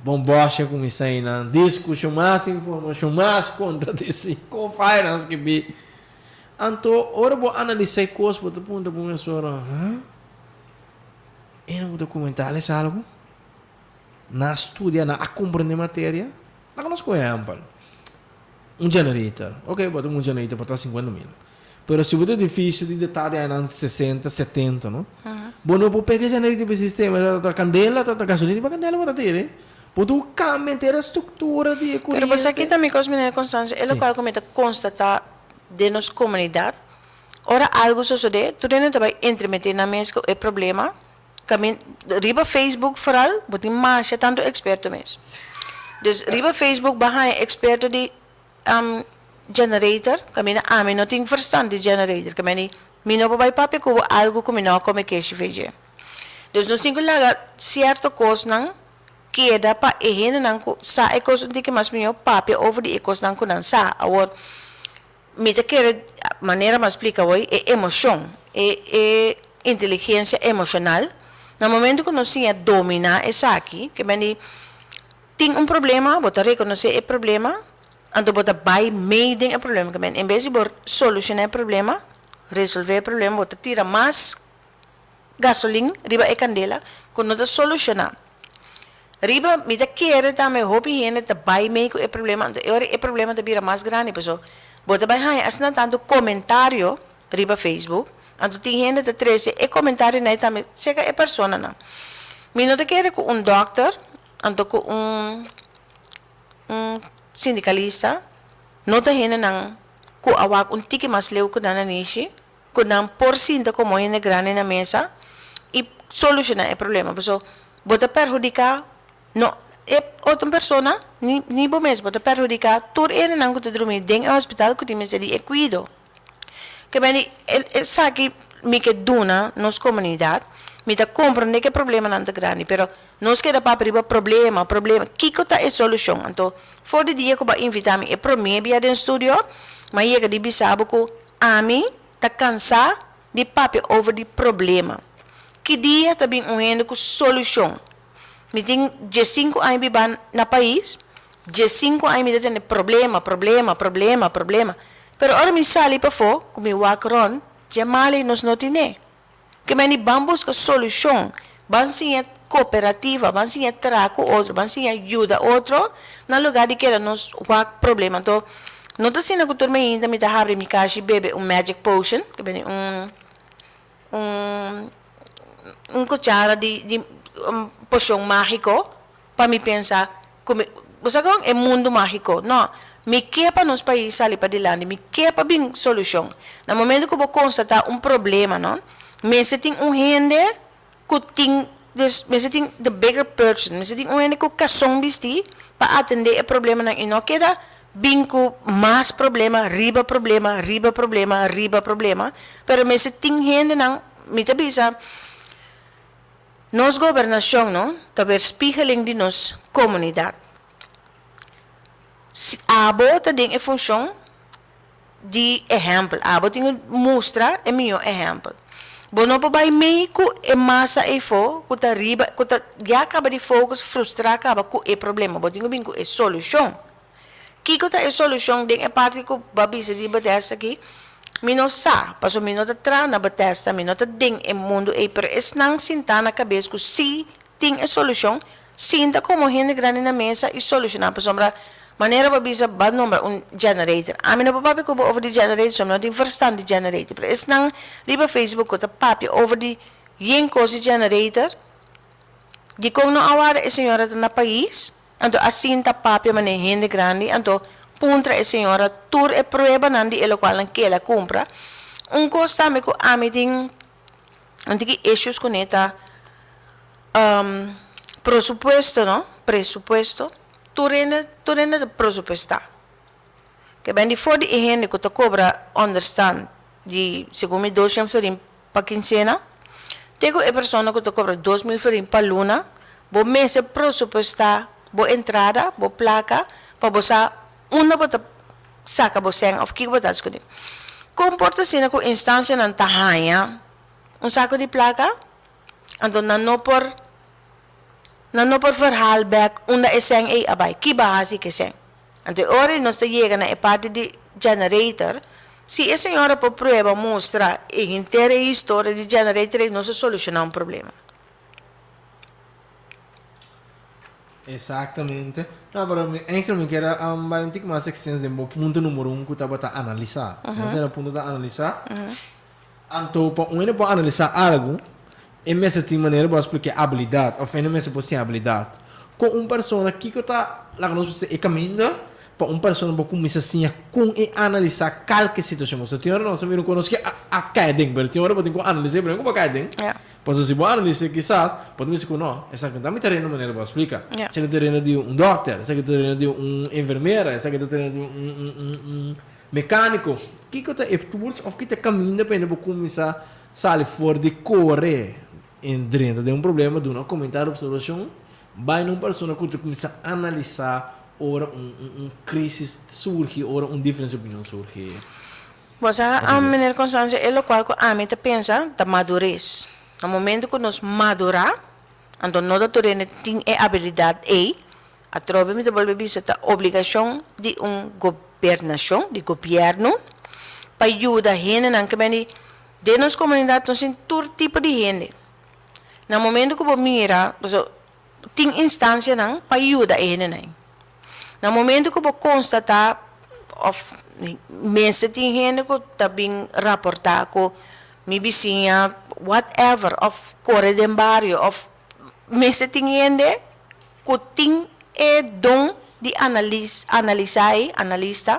bombòshi a kuminsá einan, diskushon, mas informashon, mas kontradisí, kon faya nan skibí. Anto ora bo analisá e kos bo ta puntra bo mes ora, ha? E nan ku ta komentá les algu? Nan a studia, nan a komprendé materia? Laga nos kohe ehèmpel, un generator, oke bo ta un generator por ta sinkuenta mil. Pero si bo ta edifisio di detá di añanan sesenta, setenta, no? Bo no por pega esei riba e sistema, ta ta kandela, ta ta gasolina riba kandela bo ta tira. Bo ta kambia henter e struktura di e Pero kuriente. bo sa ki ta mi kos, meneer Constancio, e lokual ku mi ta konstatá den nos komunidat, ora algu sosodé, tur hende ta bai entremeté nan mes ku e problema, kamin riba Facebook foral bo tin masha tantu eksperto mes. Dus riba Facebook bo a haña eksperto di Generator, kaminda ami no tin verstand di generator, ke meni mi no por bai papia ku bo algu ku mi no a kome keshi fe dje. Dus nos tin ku laga sierto kosnan keda pa e hendenan ku sa e kos un tiki mas mihó papia over di e kosnan ku nan sa. Awor, mi ta kere, manera mi a splika awor, e emoshon, e e inteligensia emoshonal, na momento ku nos siña dominá esaki, ke meni Tin un problema, bo ta rekonosé e problema, anto bo ta bai mei den e problema. Ke men, en bes di bo solushoná e problema, resolvé e problema, bo ta tira mas gasolin riba e kandela ku no ta solushoná. Riba, mi ta kere tambe hopi hende ta bai mei ku e problema, anto e ora e problema ta bira mas grandi, pasobra bo ta bai haña asina tantu komentario riba Facebook, anto tin hende ta trese e komentarionan ei tambe serka e personanan. Mi no ta kere ku un dòkter Anto ku un un sindikalista no ta hendenan ku a wak un tiki mas leu ku nan a nishi, ku nan por sinta komo hende grandi na mesa i solushoná e problema. Pasobra bo ta perhudiká no. e otro persona ni ni bo mes, bo ta perhudiká tur hendenan ku ta drumi den e hospital ku tin mester di e kuido. Ke bende esaki mi ke duna nos komunidat, mi ta komprende ku e problemanan ta grandi, pero nos keda papia riba problema, problema, kiko ta e solushon? Anto for di dia ku bo a invitá mi e promé bia den studio, mi a yega di bisa bo ku ami ta kansá di papia over di problema. Ki dia ta bin un hende ku solushon? Mi tin diesinku aña biba na pais, diesinku aña mi ta tene problema, problema, problema, problema. Pero ora mi sali pafó ku mi wak rònt, dje mali nos no tine. Ke meni ban buska solushon, ban siña kooperativa, ban siña traha ku otro, ban siña yuda otro, na lugá di keda nos wak problema. Anto, no ta asina ku tur mainta mi ta habri mi kashi bebe un magic potion, ke meni un. un un cuchara di di un poción magico pa mi pensa cu mi bo sa con e mundo magico no mi ke pa nos pais sali padilanti mi ke pa bin solucion na momento cu bo constata un problema no mester tin un hende cu tin dus mester tin the bigger person mester tin un hende cu cason bisti pa atende e problemanan y no keda bin ku mas problema riba problema riba problema riba problema pero mester tin hendenan mi ta bisa nos gobernashon no ta weerspiegeling di nos komunidat si abo ta den e funshon di ehèmpel abo tin ku mustra e mihó ehèmpel bo no por bai mei ku e masa eyfo ku ta riba ku ta ya kaba di focus frustra kaba ku e problema bo tin ku bin ku e solushon. Kiko ta e solushon den e parti ku bo a bisa di Bethesda aki? Mi no sa, pasobra mi no ta traha na Bethesda, mi no ta den e mundu ei, pero esnan sintá na kabes ku sí tin e solushon, sinta komo hende grandi na mesa i solushoná, pasobra manera bo a bisa bo a nombra un generator. Ami no por papia ku bo over di generator, pasobra mi no tin verstan di generator, pero esnan riba Facebook ku ta papia over di yen kos di generator, dikon no a wara e señora ta na pais? Anto a sinta papia manera hende grandi, anto puntra e señora tur e pruebanan di e locualnan ke el a cumpra. Un cos tambe cu ami tin un tiki issues cune ta prosupuesto no, presupuesto, tur hende tur hende ta prosupuesta. Ke ben di for di e hende cu ta cobra onderstand di segun mi doshen florin pa kinsena, te ku e persona ku ta kobra 2000 florin pa luna, bo mester presupuestá bo entrada, bo plaka, pa bo sa unda bo ta saka bo sèn òf kiko bo ta hasi kuné. Kon por ta asina ku instansianan ta haña un sako di plaka, anto nan no por nan no por verhaal bèk unda e sèn ei a bai, ki bo a hasi ku e sèn? Anto e ora di nos ta yega na e parti di generator, si e señora por prueba mustra e henter e historia di generator ei nos a soluciona un problema. Exactamente. No, pero mi, eigenlijk mi kier a um, bai un tiki mas extens den bo punto numero un ku tabata analisa. Si nos era punto ta analisa, anto pa un hende por analisa algu, E mester tin manera bo a splika e abilidat òf hende mester por siña abilidat. Kon un persona, kiko ta laga nos bisa e kaminda pa un persona por kuminsá siña kon e analisá kalke situashon? Pasobra tin ora nos ta mira un kos nos ke a kai aden, pero tin ora bo tin ku analis'é promé ku bo kai aden. Pasobra si bo analis'é kisas bo ta bisa ku no, esaki no ta mi tereno manera bo a splika. Esaki ta tereno di un dòkter, esaki ta tereno di un enfermera, esaki ta tereno di un mekániko. Kiko ta e tools òf ki ta e kaminda pa hende por kuminsá Sali for di kore en drenta den un problema, duna un komentario, observashon, bai na un persona ku ta kuminsá analisá ora un un krisis surgi, ora un diferensia di opinion surgi. Bo sa, meneer Constancio, e lokual ku ami ta pensa ta madures. Na momento ku nos madurá, anto no ta tur hende tin e abilidat ei, atrobe mi ta bolbe bisa ta obligashon di un gobernashon, di gobièrnu, pa yuda hendenan ke bini Den nos komunidat nos tin tur tipo di hende. Na momento ku bo mira, pasobra tin instansianan pa yuda e hendenan. Na momento ku bo konstatá òf mester tin hende ku ta bin raportá ku mi bisiña whatever òf kore den bario òf mester tin hende ku tin e don di analis analisá ei, analista,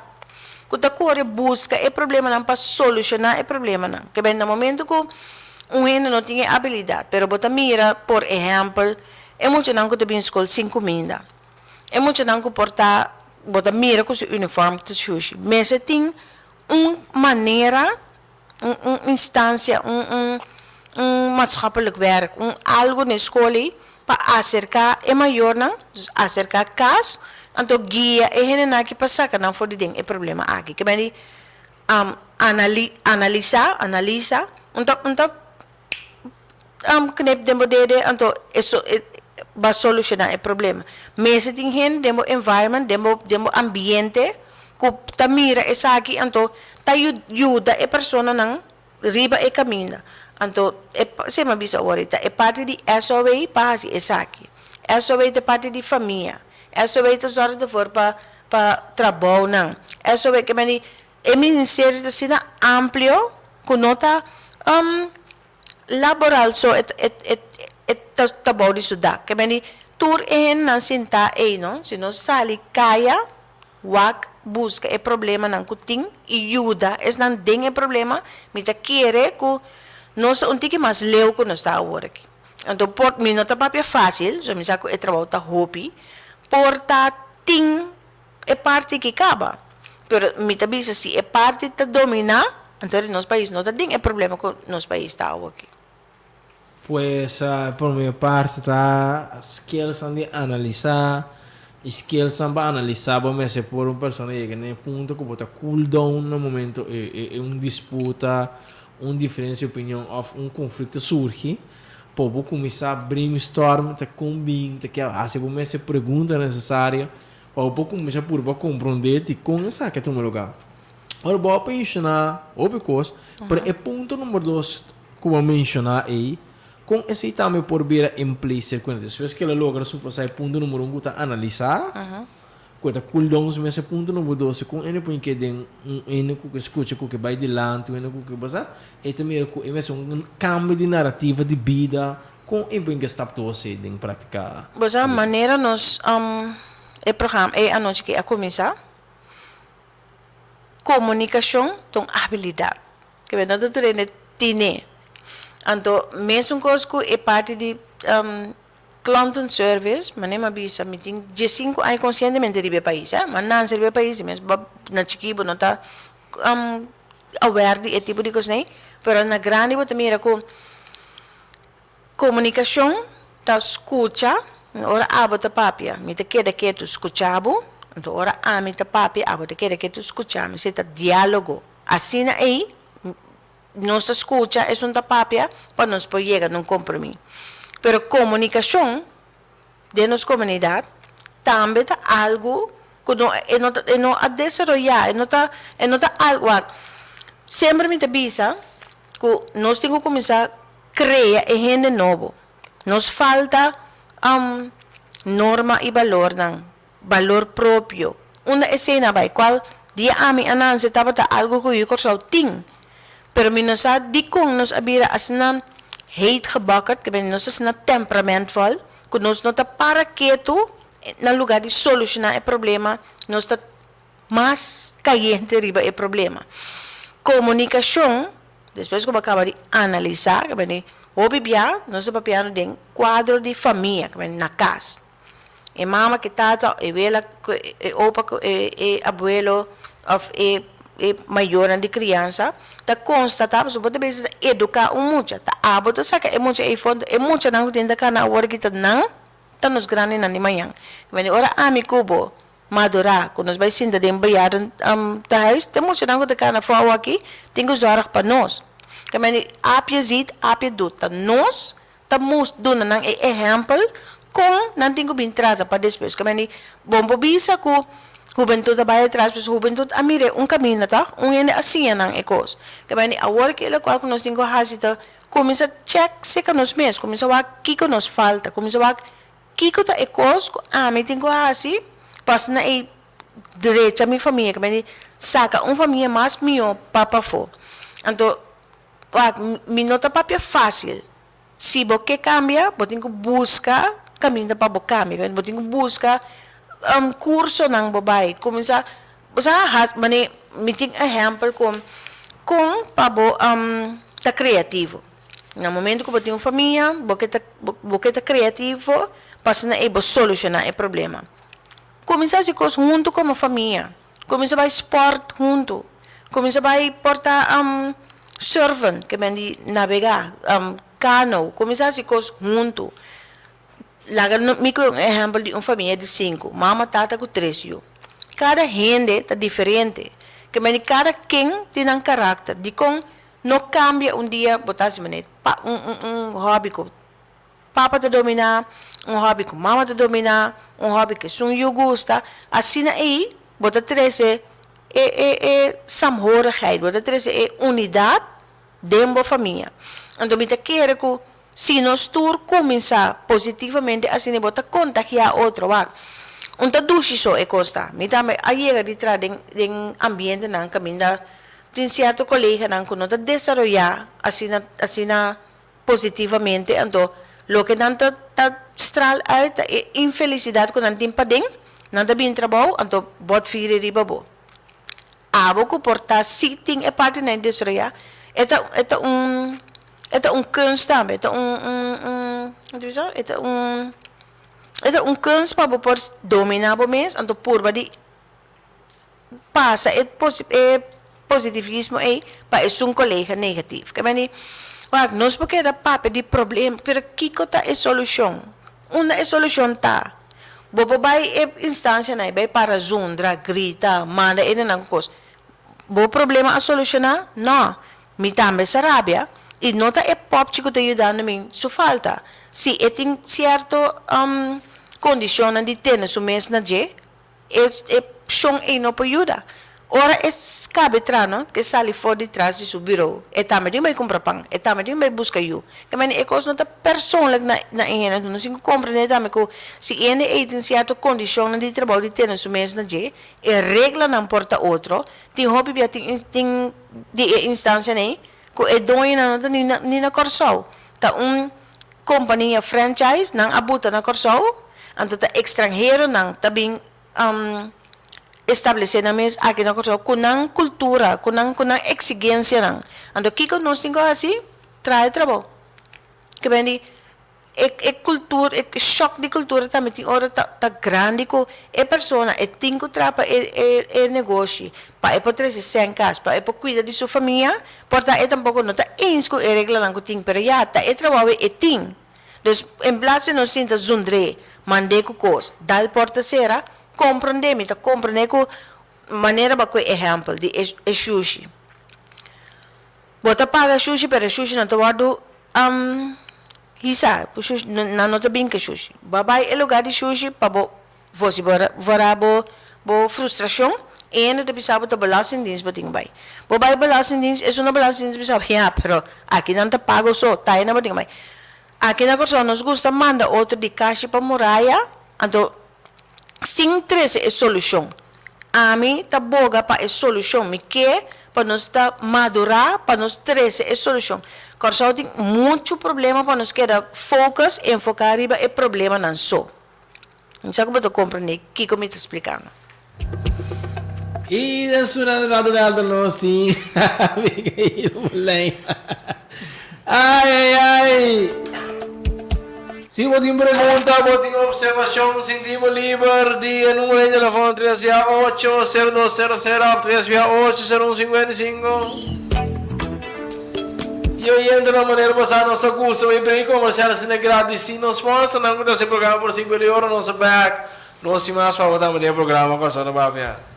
ku ta kore buska e problemanan pa solushoná e problemanan. Ke ben na momento ku un hende no tin e abilidat, pero bo ta mira, por ehèmpel, e muchanan ku ta bin skol sin kuminda. E muchanan ku por ta bo ta mira ku su uniform ta shushi. Mester tin un manera, un un instancia, un un un maatschappelijk werk, un algo na e skol ei pa aserká e mayornan, dus aserká kas, anto guia e hendenan aki pa saka nan for di den e problema aki. Ke mei di anali analisá, analisa, un ta un ta knip den bo dede anto e so e ba solushoná e problema. Mester tin hende den bo environment, den bo den bo ambiente ku ta mira esaki anto ta yuda e personanan riba e kaminda. Anto e se mi a bisa awor ta e parti di SOA pa hasi esaki. SOA ta e parti di famia. SOA ta zorg ervoor pa pa trabounan. SOA ke meni e ministerio ta asina amplio ku no ta laboral so e e e ta ta bou di su dak. Ke meni tur e hendenan sintá ei no, si nos sali kaya Wak buska e problemanan ku tin i yuda esnan den e problema, mi ta kere ku nos ta un tiki mas leu ku nos ta awor aki. Anto por, mi no ta papia fásil, so mi sa ku e trabou ta hopi, por ta tin e parti ki kaba, pero mi ta bisa si e parti ta dominá, anto di nos pais no ta den e problema ku nos pais ta awor aki. Pues por mi parti ta skillsnan di analisá y skillsnan pa analisá bo mester por un persona yega na e punto ku bo ta cool down na momento e un disputa, un diferencia di opinion of un conflicto surgi pa bo kuminsá brainstorm ta kon bin ta ke hasi bo mester pregunta nesesario pa bo por kuminsá purba komprondé dikon esaki a tuma lugá. Ora bo a menshoná hopi kos pero e punto number dos Ku bo menshoná ei, kon esei tambe por bira in place serkuente? Despues ku el a logra supasá e punto numero un ku ta analisá, ku e ta cool down su mes, e punto numero dos, kon ene por keda den un ene ku ke skucha, ku ke bai dilanti, un ene ku ke basa, e ta mira ku e mester un kambio di narativa di bida, kon e por stap tur esei den praktika? Bo sa manera nos e programa e anochi aki a kuminsá, komunikashon ta un abilidat. Ke no ta tur hende tine. Anto mesun kos ku e parti di klantenservice, manera mi a bisa mi tin diesinku aña konsientemente riba e pais, mi a nanse riba e pais, mi na chikí bo no ta aware di e tipo di kosnan ei, pero na grandi bo ta mira ku Komunikashon ta skucha, ora abo ta papia mi ta keda ketu skucha bo, anto ora ami ta papia abo ta keda ketu skucha mi, esei ta dialogo. Asina ei nos ta skucha esun ta papia pa nos por yega na un kompromi. Pero komunikashon den nos komunidat tambe ta algu ku no e no e no a desaroyá, e no ta e no ta algu semper mi ta bisa ku nos tin ku kuminsá Krea e hende nobo. Nos falta norma i balornan, balor propio. Unda esei na bai? Kual dia ami a nanse tabata algu ku yu Kòrsou tin. Pero mi no sa dikon nos a bira asina heetgebakkerd, ke nos asina temperamentvol, ku nos no ta para ketu na lugar di solushoná e problema, nos ta mas kayente riba e problema. Komunikashon, despues ku bo a kaba di analisá, ke bini hopi bia nos ta papiando den kuadro di famia, ke bini na kas. E mama ku e tata, e wela ku e opa ku e abuelo òf e e mayornan di kriansa ta konstatá, pasobra bo ta bisa ta eduká un mucha, ta abo ta saka e mucha ei for, e muchanan ku tin ta kana awor aki ta nan ta nos grandinan di mañan. Ke bini ora ami ku bo Madurá, ku nos bai sinta den bejaarden tehuis, te muchanan ku ta kana afó awaki tin ku zòrg pa nos. Ke mende apia ziet, apia doet. Ta nos ta mus duna nan e ehèmpel kon nan tin ku bin trata pa despues. Ke mende bon por bisa ku hubentut a bai atras, pues hubentut a mir'é un kaminda tòg, un hende a siña nan e kos. Ke mende awor ki lokual ku nos tin ku hasi ta kuminsá chèk serka nos mes, kuminsá wak kiko nos falta, kuminsá wak Kiko ta e kos ku ami tin ku hasi pa asina e drecha mi famia? Ke mende saka un famia mas mihó pa pafó. Anto, wak, mi no ta papia fásil. Si bo ke kambia, bo tin ku buska kaminda pa bo kambia. Bo tin ku buska kursonan bo bai. Kuminsá, bo sa hasi, manera mi tin ehèmpel ku kon pa bo ta kreativo. Na momento ku bo tin un famia, bo ke ta bo ke ta kreativo pa asina ei bo solushoná e problema. Kuminsá hasi kos huntu komo famia. Kuminsá bai spòrt huntu. Kuminsá bai porta surfen, ke men di nabegá, kano. Kuminsá hasi kos huntu. Laga mi ku un ehèmpel di un famia di sinku, mama, tata ku tres yu. Kada hende ta diferente. Ke men di kada ken tin nan karakter. Dikon no kambia un dia bo ta hasi manera pa un un hòbi ku papa ta dominá, un hòbi ku mama ta dominá, un hòbi ku esun yu gusta. Asina ei bo ta trese e e e saamhorigheid, bo ta trese e unidat den bo famia. Anto mi ta kere ku si nos tur kuminsá positivamente asina bo ta kontagiá otro. Wak, un ta dushi so e kos ta. Mi tambe a yega di traha den den ambientenan kaminda tin sierto koleganan ku no ta desaroyá asina asina positivamente, anto loke nan ta ta straal uit ta e infelisidat ku nan tin paden, nan ta bin trabou anto bot firi riba bo. Abo ku por ta si tin e parti nan desaroyá, e ta e ta un e ta un kunst tambe, e ta un un un kon ta bisa? E ta un e ta un kunst pa bo por dominá bo mes anto purba di pasa e e positivismo ei pa esun kolega negativo. Ke meni, wak, nos por keda papia di problem, pero kiko ta e solushon? Unda e solushon ta? Bo por bai e instancianan ei, bai para zundra, grita, manda enenan ku kos. Bo problema a solushoná? No. Mi tambe sa rabia i no ta e popchi ku ta yudando mi su falta. Si e tin sierto kondishonnan di tene su mes na dje, E e shon ei no por yuda. Ora e skabe tra no, ke sali for di tras di su birou, e tambe tin bai kumpra pan, e tambe tin bai buska yu. Ke mende e kos no ta persoonlijk na na e hende, nos tin ku komprende tambe ku si e hende ei tin sierto kondishonnan di trabou di tene su mes na dje, e reglanan por ta otro, tin hopi bia tin tin di e instansianan ei ku e doñonan no ta ni na ni na Kòrsou. Ta un Kompania franchise nan a buta na Kòrsou, anto ta ekstranheronan ta bin establesé nan mes aki na Kòrsou ku nan kultura, ku nan ku nan eksigensianan. Anto kiko nos tin ku hasi? Traha e trabou. Ke ben di e e kultura e shòk di kultura tambe tin ora ta ta grandi ku e persona e tin ku traha pa e e e negoshi, pa e por trese sèn kas, pa e por kuida di su famia. Por ta e tampoco no ta eens cu e reglanan cu tin, pero ya, ta e trabao e tin. Dus, en plaats di nos sinta zundr'é, mand'é cu cos, dal porta cera, comprendé, mi ta comprendé cu manera bo a coge ehempel di e e shushi. Bo ta paga shushi, pero e shushi no ta wordo hisa, shushi, nan no ta bin cu e shushi. Bo a bay e lugar di shushi pa bo Vos bo wora bo bo frustracion, e hende ta bisa bo ta belastingdienst bo tin ku bai. Bo bai belastingdienst, esun na belastingdienst bisa bo, ya, pero aki nan ta pago so, ta nan bo tin ku bai. Aki na Kòrsou nos gusta manda otro di kashi pa muraya, anto sin trese e solushon. Ami ta boga pa e solushon, mi ke pa nos ta madurá pa nos trese e solushon. Kòrsou tin muchu problema pa nos keda focus, enfoká riba e problemanan so. Mi sa ku bo ta komprendé kiko mi ta splikando. I den su nan rato de alto nos tin Abigail Molijn. Ai ai ai. Si bo tin pregunta, bo tin observacion, sinti bo liber di e numero di telefon 3 via 8 0200 of 3 via 8 0155. Y oyentenan manera bo sa nos a gusta bay break comercial asina gradisi nos sponsornan cu ta haci programa por 5 di ora nos a back nos tin mas pa bo tambe den e programa Corazon ta Papia.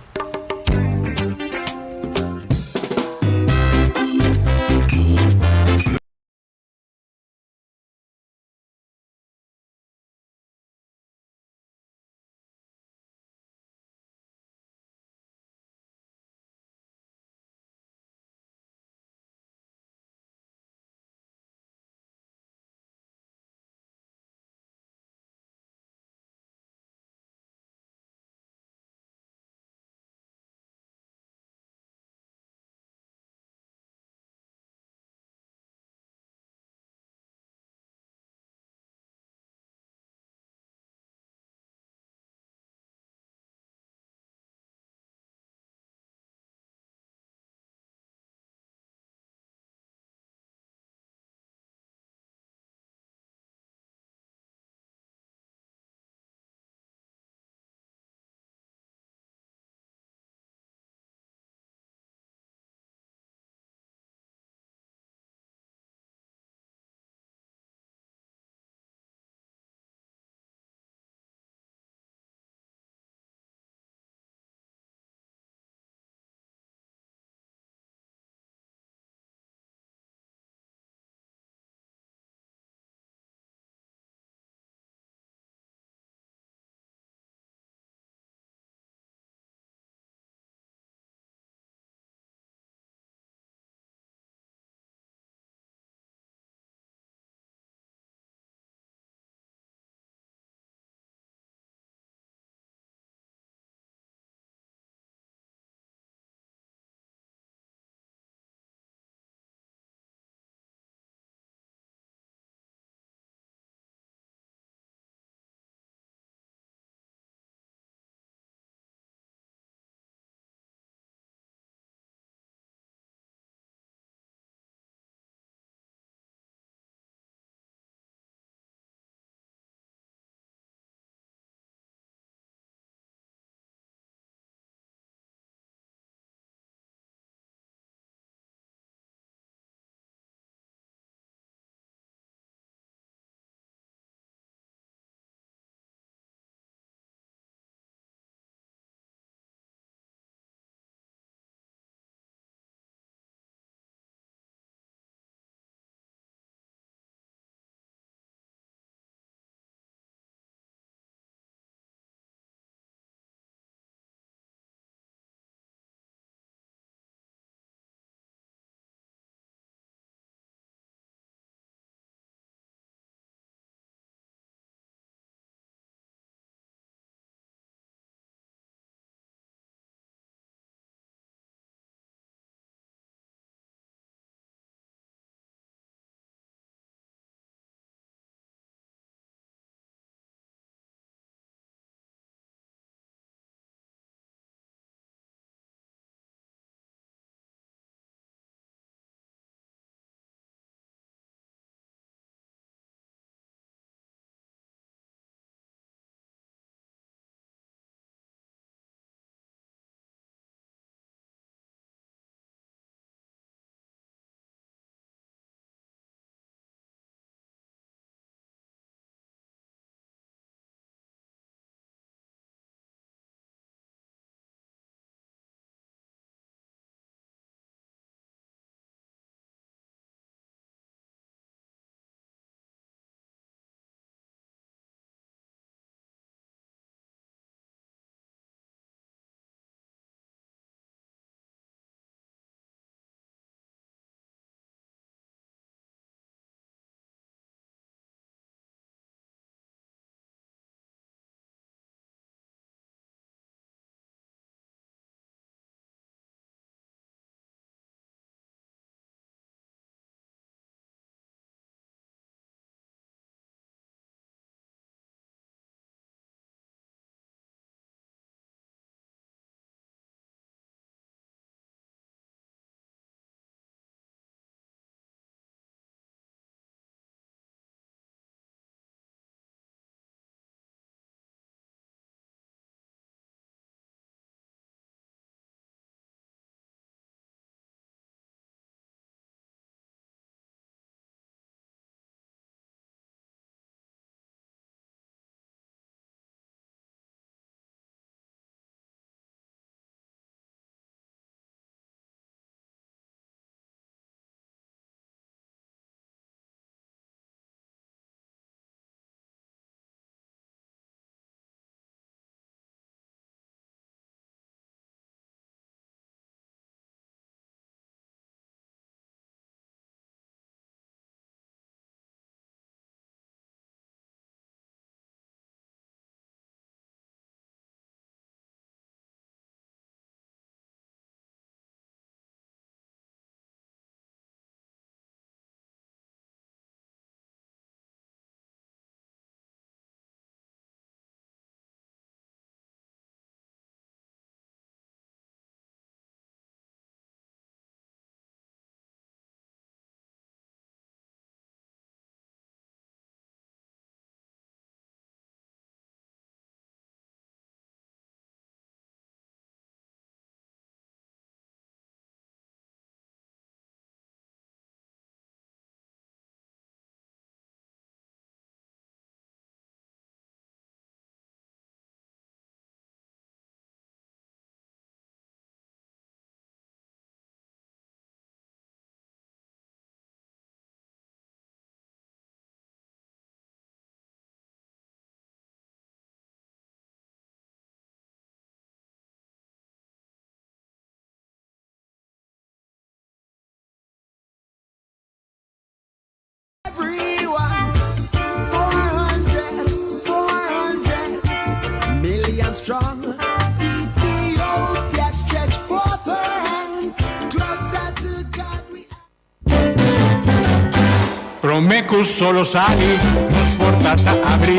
Promé ku solo sali, nos porta ta abrí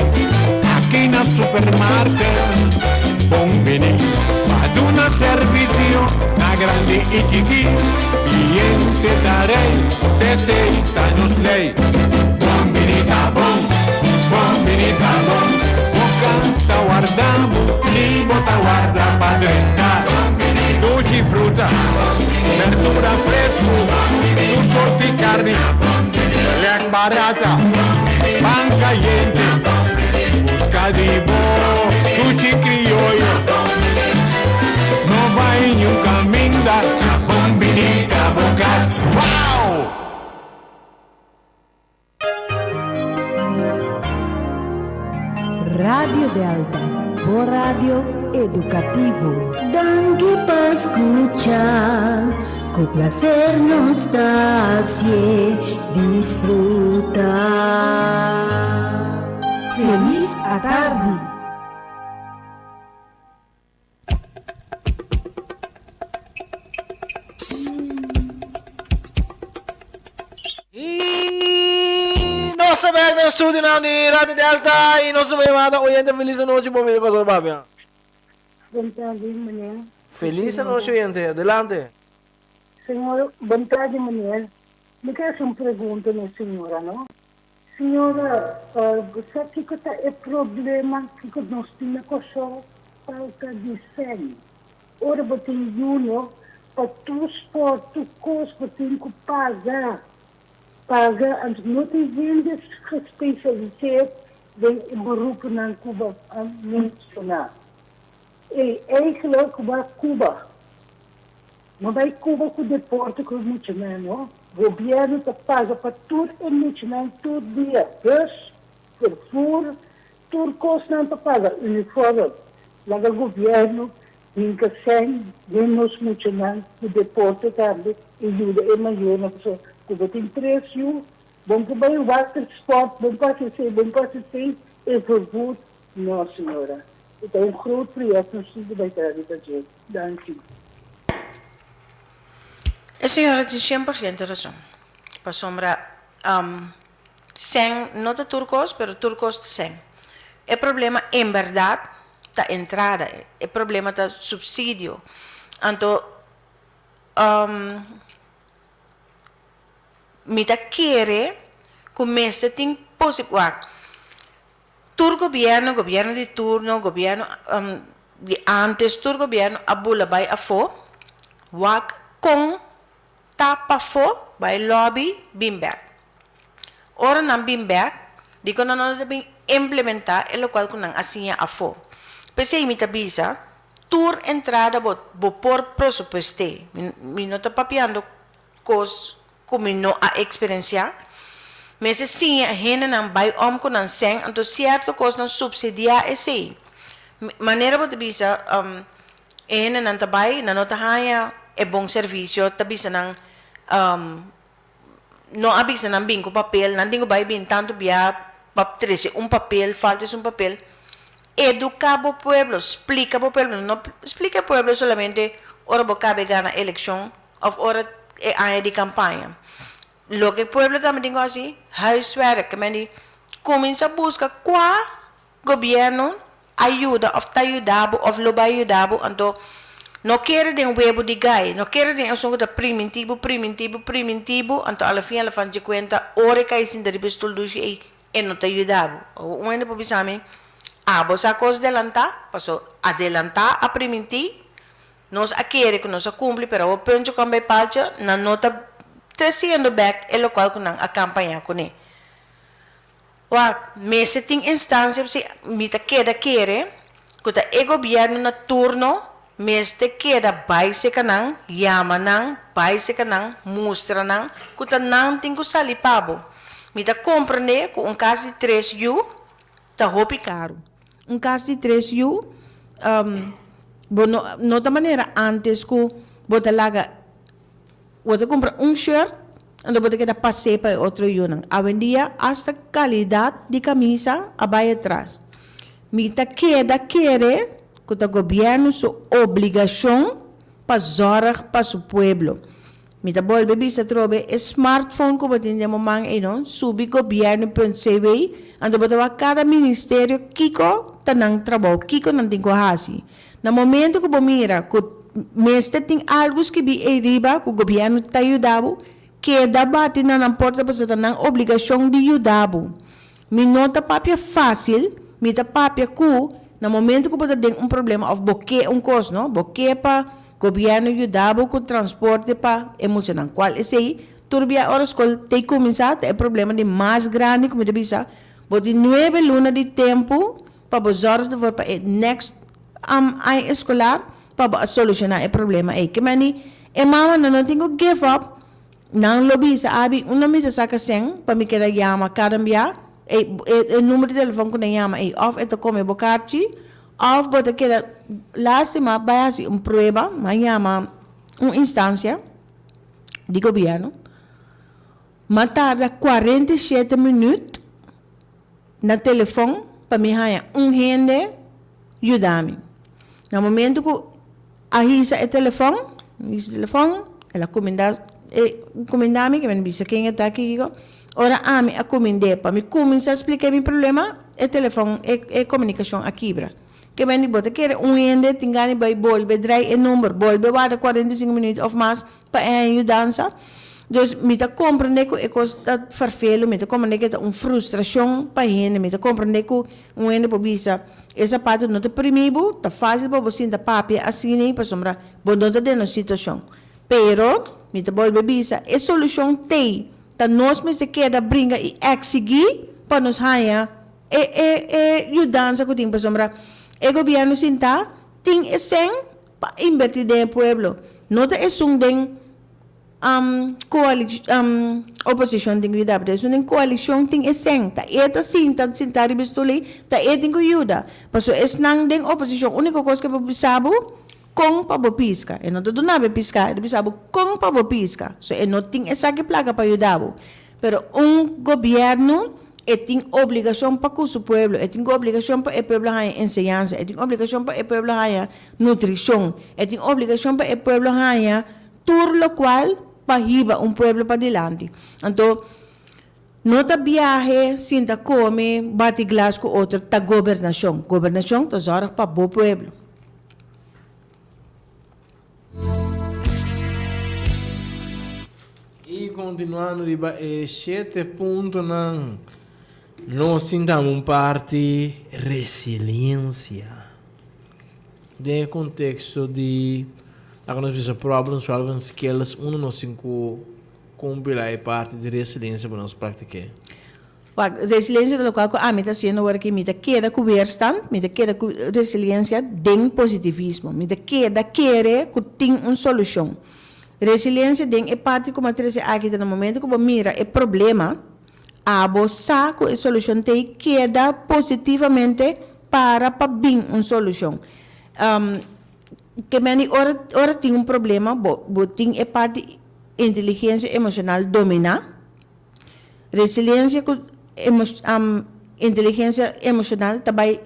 aki na Supermarket. Bon bini pa duna servisio na grandi i chikí. Kliente ta rei, p'esei ta nos lei. Bon bini ta bon, bon bini ta bon. Bo kanta warda bo, ni bo ta warda pa drenta. Dushi fruta, berdura fresku, tur sorti karni, lek barata, pan kayente. Buska di bo dushi krioyo. No bai niun kaminda, bon bini ta bo kas. Wow! Radio Delta, bo radio edukativo. Danki pa skucha, ku plaser nos ta hasié disfruta. Felis atardi. Y nos ta bek den studionan di Radio Delta y nos ta yamada oyente feliz anochi bon bini pastor papia. Bon tardi meneer. Feliz anochi oyente adelante. Señor bon tardi meneer mi ke haci un pregunta na e señora no. Señora bo sa kiko ta e problema kiko nos tin na Kòrsou? Falta di sèn. Ora bo tin yuno pa tur sport, tur kos bo tin ku paga, paga. Anto no tin hende gespesialiseerd den e beroepennan ku bo a menshoná. Ey, eigenlijk bo Cuba. No bai Cuba cu deporte cu e muchanan no. Gobierno ta paga pa tur e muchanan tur dia, bus, vervoer, tur cos nan ta paga, uniform. Laga gobierno hinca cen den nos muchanan cu deporte tambe y yuda e mayornan pasobra cu bo tin tres yu bon por bai watersport, bon por haci esey, bon por haci esey, e vervoer no señora. E ta un groot project nos tin cu bai traha riba dje. Danki. E señora tin shen por ciento razon. Pasobra sèn no ta tur kos, pero tur kos ta sèn. E problema en bèrdat ta entrada, e problema ta supsidio. Anto mi ta kere ku mester tin posi, wak. Tur gobierno, gobierno di turno, gobierno di antes, tur gobierno a bula bai afó, wak kon ta pafó, bai lobby, bin bek. Ora nan bin bek, dikon nan no ta bin implementá e lokual ku nan a siña afó. P'esei mi ta bisa, tur entrada bo bo por presupuest'é. Mi no ta papiando kos ku mi no a eksperensiá. Mester siña e hendenan bai om ku nan sèn, anto sierto kosnan supsidiá esei. Manera bo ta bisa, e hendenan ta bai, nan no ta haña e bon servisio, ta bisa nan, no a bisa nan bin ku papel, nan tin ku bai bin tantu bia pa trese un papel, falta esun papel. Eduká bo pueblo, splika bo pueblo, no splika e pueblo solamente ora bo kabe gana elekshon of ora e aña di campaña. Loke e pueblo tambe tin cu haci, huiswerk, ke men di cuminsa busca cua gobierno a yuda of ta yuda bo of lo bay yuda bo, anto no kere den webo di gai, no kere den esun cu ta priminti bo, priminti bo, priminti bo, anto a la fin a la fan dje cuenta ora e cay sinta riba e stoel dushi ey e no ta yuda bo. Un hende por bisa mi, abo sa cos delanta, paso adelanta a priminti, Nos a kere ku nos a kumpli pero awor puncho kon bai palcha nan no ta tresiendo bek e lokual ku nan a kampañá kuné. Wak, mester tin instansia p'esei mi ta keda kere ku ta e gobièrnu na turno mester keda bai seka nan, yama nan, bai seka nan, mustra nan ku ta nan tin ku sali pa bo. Mi ta komprendé ku un kas di tres yu ta hopi karu. Un kas di tres yu, bo no no ta manera antes ku bo ta laga bo ta kumpra un shirt anto bo ta keda pas'é pa e otro yunan. Awendia asta kalidat di kamisa a bai atras. Mi ta keda kere ku ta gobièrnu su obligashon pa zòrg pa su pueblo. Mi ta bolbe bisa atrobe, e smartphone ku bo tin den bo man ei no, subi gobierno.cw, anto bo ta wak kada ministerio kiko ta nan trabou, kiko nan tin ku hasi. Na momento ku bo mira ku mester tin algu skibí ei riba ku gobierno ta yuda bo, keda bati na nan porta pasobra ta nan obligashon di yuda bo. Mi no ta papia fásil, mi ta papia ku na momento ku bo ta den un problema òf bo ke un kos no, bo ke pa gobièrnu yuda bo ku transporte pa e muchanan, kual esei tur bia ora skol tei kuminsá ta e problema di mas grandi ku mi ta bisa, bo tin nuebe luna di tempu pa bo zòrg ervoor pa e next aña eskolar pa bo a solushoná e problema ei. Ke meni e mamanan no tin ku give up. Nan lo bisa abi unda mi ta saka sèn pa mi keda yama kada bia e e number di telefòn ku nan yama ei òf e ta kome bo karchi òf bo ta keda lastima bai hasi un prueba nan yama un instansia di gobièrnu m'a tarda 47 minüt na telefòn pa mi haña un hende yuda mi na momento ku A hisa e telefòn, hisa e telefòn, el a kuminda e kuminda mi, ke mi bisa ken e ta kiko. Ora ami a kumind'é pa mi kuminsá splik'é mi problema, e telefòn, e e komunikashon a kibra. Ke men di bo ta kere un hende tin gana di bai bolbe drai e number, bolbe warda 45 minüt òf mas pa e haña yudansa. Dus mi ta komprendé ku e kos ta ferfelu, mi ta komprendé ku e ta un frustrashon pa hende, mi ta komprendé ku un hende por bisa e sapato no ta primi bo, ta fásil pa bo sinta papia asina ei pasobra bo no ta den nos situashon. Pero, mi ta bolbe bisa, e solushon t'ei, ta nos mester keda bringa i eksigí pa nos haña e e e yudansa ku tin pasobra e gobièrnu sintá tin e sèn Pa inverti den e pueblo. No ta esun den oposicion tin cu yuda, pero esun den coalicion tin e cen. Ta e ta sinta sinta riba e stoel ey, ta e tin cu yuda. Pasobra esnan den oposicion unico cos cu e por bisa bo, con pa bo pisca. E no ta duna bo e pisca, e ta bisa bo con pa bo pisca. So e no tin esaki placa pa yuda bo. Pero un gobierno e tin obligacion pa cu su pueblo, e tin obligacion pa e pueblo haña enseñansa, e tin obligacion pa e pueblo haña nutricion, e tin obligacion pa e pueblo haña tur locual pa hiba un pueblo padilanti. Anto, no ta biahe, sinta come, bati glas cu otro, ta gobernacion. Gobernacion ta zorg pa bo pueblo. I kontinuando riba e shete puntonan, nos tin tambe un parti resiliensia. Den e konteksto di laga nos bisa problem solving skills, unda nos tin ku kompilá e parti di resiliensia pa nos praktik'é? Wak, resiliensia ta lokual ku ami ta hasiendo awor aki, mi ta keda ku weerstand, mi ta keda ku resiliensia den positivismo, mi ta keda kere ku tin un solushon. Resiliensia den e parti ku mi a trese aki ta na momento ku bo mira e problema, abo sa ku e solushon ta ei keda positivamente para pa bin un solushon. Ke mende ora ora tin un problema bo bo tin e parti inteligensia emoshonal dominá. Resiliencia cu inteligencia emocional ta bay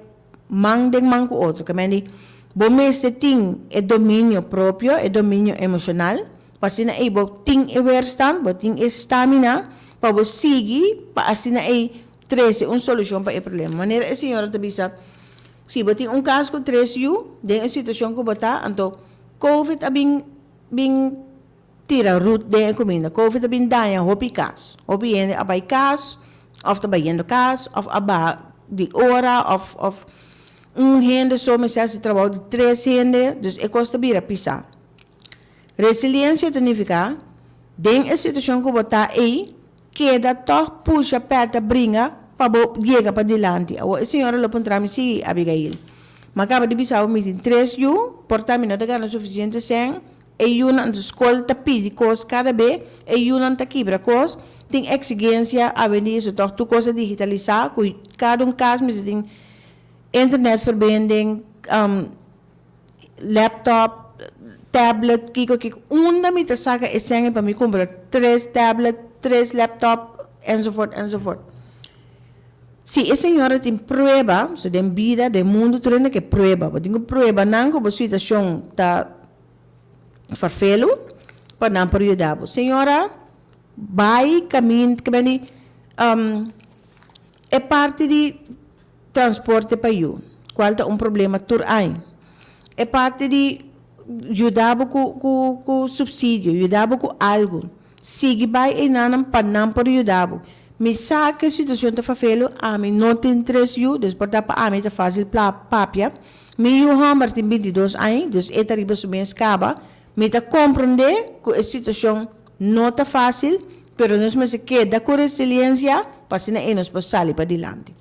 man den man cu otro. Ke mende bo mester tin e dominio propio, e dominio emocional, pa asina ey bo tin e weerstand, bo tin e stamina pa bo sigui pa asina ey trece un solucion pa e problema. Manera e señora ta bisa, si bo tin un cas cu tres yu den e situacion cu bo ta, anto covid a bin bin Tira rut den e kuminda. Covid a bin daña hopi kas. Hopi hende a bai kas òf ta bayendo kas òf a baha di ora òf òf un hende so mester hasi trabou di tres hende, dus e kos ta bira pisá. Resiliensia ta nifiká den e situashon ku bo ta ei, keda tòg pusha pèrta bringa pa bo yega padilanti. Awor e señora lo puntra mi, Sí, Abigail, mi a kaba di bisa bo mi tin tres yu, por ta mi no ta gana sufisiente sèn, E yunan di skol ta pidi kos kada be, e yunan ta kibra kos, tin eksigensia awendia so tòg tur kos a digitalisá ku kada un kas mester tin internetverbinding, laptop, tablet, kiko kiko. Unda mi ta saka e sèn pa mi kumpra tres tablet, tres laptop, enzovoort enzovoort. Si e señora tin prueba, so den bida, den mundu tur hende ke prueba, bo tin ku prueba nan ku bo situashon ta. Farfelu. pa nan por yuda bo. Señora, bai kamin, ke beni e parti di transporte pa yu, kual ta un problema tur aña. E parti di yuda bo ku ku ku supsidio, yuda bo ku algu. Sigui bai einanan pa nan por yuda bo. Mi sa ku e situashon ta fafelu, ami no tin tres yu, dus por ta pa ami ta fásil pla papia. Mi yu hòmber tin bintidos aña, dus e ta riba su mes kaba. Mi ta komprondé ku e situashon no ta fásil, pero nos mester keda ku resiliensia pa asina ei nos por sali padilanti.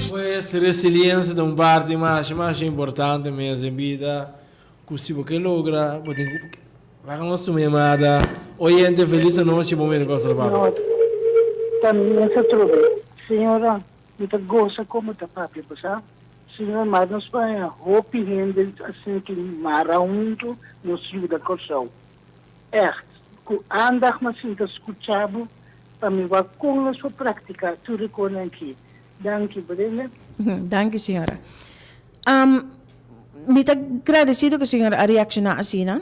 Pues resiliensia ta un parti masha masha importante mes den bida ku si bo ke logra bo tin ku laga nos tuma yamada. Oyente felis anochi bo mira kos ta papia. No ta mester trobe. Señora mi ta gosa como ta papia bo sa. Señor mas nos por haña hopi hende asina ki mara hunto nos yuda Kòrsou. Echt, ku aandacht m'a sinta skucha bo pa mi wak kon nos por praktiká tur e konan aki. Danki, Brenda. Danki, señora. Mi ta gradesido ku señora a reakshoná asina.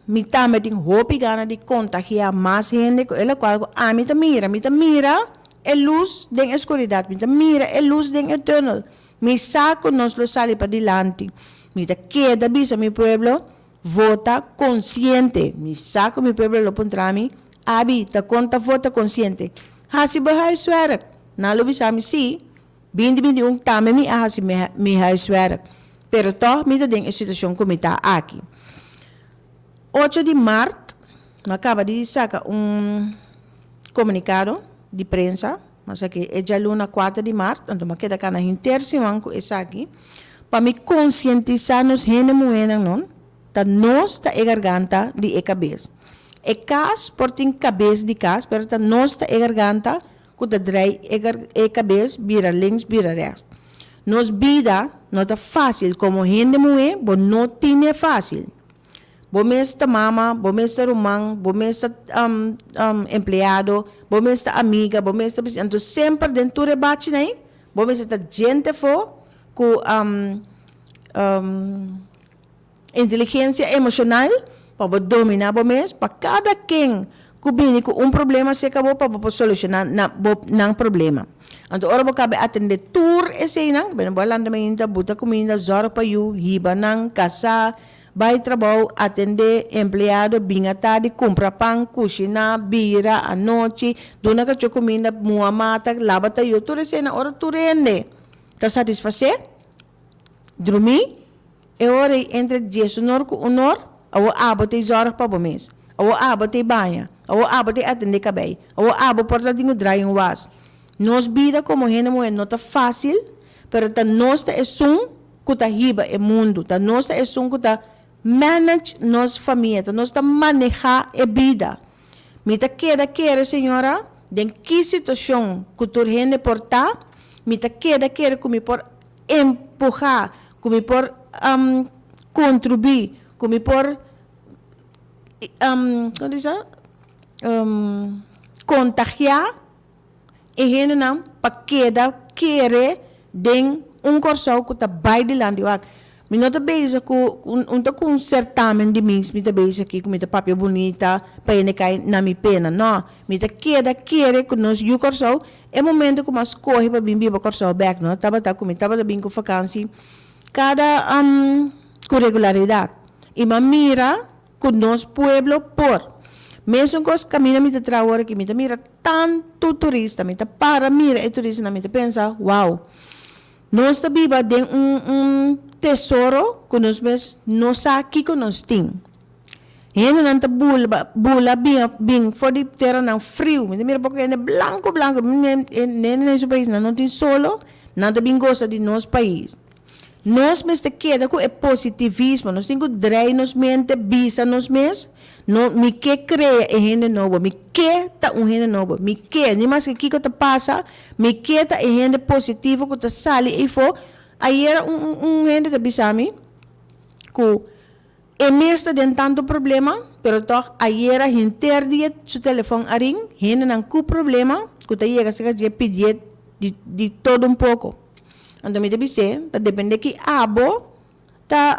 Mi tambe tin hopi gana di kontagiá mas hende ku e lokual ku ami ta mira. Mi ta mira e lus den e skuridat. Mi ta mira e lus den e tùnel. Mi sa ku nos lo sali padilanti. Mi ta keda bisa mi pueblo, Vota konsiente. Mi sa ku mi pueblo lo puntra mi, Abi, ta kon ta vota konsiente? Hasi bo huiswerk. Nan lo bisa mi, Sí, binti 21 tambe mi a hasi mi huiswerk. Pero tòg mi ta den e situashon ku mi ta aki. Ocho di mart, mi a kaba di saka un komunikado di prensa, Masa ki e djaluna kuater di mart, anto mi a keda kana henter siman ku esaki, pa mi konsientisá nos hende muhénan non, ta nos ta e garganta di e kabes. E kas por tin kabes di kas, pero ta nos ta e garganta ku ta drei e e kabes bira links bira rèks. Nos bida no ta fásil, komo hende muhé bo no tine fásil. Bo mes ta mama, bo mes ta ruman, bo mes ta empleado, bo mes ta amiga, bo mes ta bisi. Anto semper den tur e bachinan ei, bo mester ta djente afó ku inteligensia emoshonal pa bo dominá bo mes, pa kada ken ku bini ku un problema serka bo pa bo por solushoná na bo nan problema. Anto ora bo kabe atendé tur eseinan, beno bo a lanta mainta, buta kuminda, zòrg pa yu, hiba nan, kasá, Bai trabou, atendé empleado, bin atardi, kumpra pan, kushiná, bira anochi, duna kachó kuminda, muha mata, laba tayó, tur esei na ora tur hende ta satisfasé, drumí, e ora ei entre diesunor ku unor, awor abo ta e zòrg pa bo mes, awor abo ta e baña, awor abo ta e atendé kabei, awor abo por ta tin ku drai un was. Nos bida komo hende muhé no ta fásil, pero ta nos ta esun ku ta hiba e mundu, ta nos ta esun ku ta manage nos famia, ta nos ta manehá e bida. Mi ta keda kere, señora, den ki situashon ku tur hende por ta, mi ta keda kere ku mi por empuhá, ku mi por kontribuí, ku mi por, komo ta bisa, kontagiá. E hendenan pa keda kere den un Kòrsou ku ta bai dilanti. Wak, mi no ta bezig ku un ta ku un sertamen di mis mi ta bezig aki ku mi ta papia bunita pa hende kai na mi pena. No, mi ta keda kere ku nos yu Kòrsou e momento ku mi a skohe pa bin biba Kòrsou bèk no tabata ku mi tabata bin ku fakansi kada ku regularidat i mi a mira Ku nos pueblo por. Mesun kos kaminda mi ta traha awor aki, mi ta mira tantu turista, mi ta para mira e turistanan, mi ta pensa, wow, nos ta biba den un un tesoro ku nos mes no sa kiko nos tin. Hendenan ta bulba bula bin bin for di teranan friu, mi ta mira poko hende blanku blanku, hende den su pais nan no tin solo, nan ta bin gosa di nos pais. Nos mester keda ku e positivismo, nos tin ku drei nos mente, bisa nos mes, no, mi ke krea e hende nobo, mi ke ta un hende nobo, mi ke, ni maske kiko ta pasa, mi ke ta e hende positivo ku ta sali eifó. Ayera un un un hende ta bisa mi ku e mes ta den tantu problema, pero tòg ayera henter dia su telefòn a ring, hendenan ku problema ku ta yega serka dje pidié di di todo un poko. Anto mi ta bis'é, ta depende ki abo ta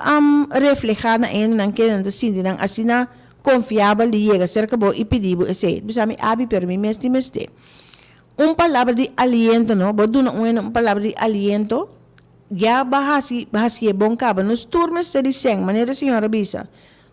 reflehá na hendenan kende nan ta sinti nan asina konfiabel di yega serka bo i pidi bo esei. Bisa mi, Abi, pero mi mes tin mester. Un palabra di aliento no, bo duna un hende un palabra di aliento, ya bo a hasi hasié bon kaba. Nos tur mester di sèn, manera e señor a bisa.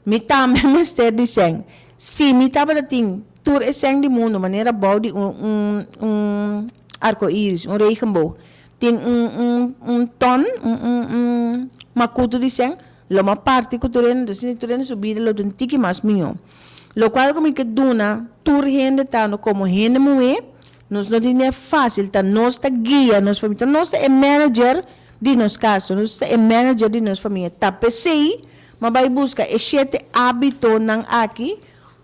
Mi tambe mester di sèn. Si mi tabata tin tur e sèn di mundu, manera bou di un un un arko iris, un regenboog, tin un un un ton, un un un makutu di sèn, lo mi a parti ku tur hende, asina tur hende su bida lo ta un tiki mas mihó. Lokual ku mi ke duna tur hende ta no komo hende muhé, nos no tin e fásil, ta nos ta guia nos famia, ta nos ta e manager di nos kas, nos ta e manager di nos famia. Ta p'esei mi a bai buska e shete ábitonan aki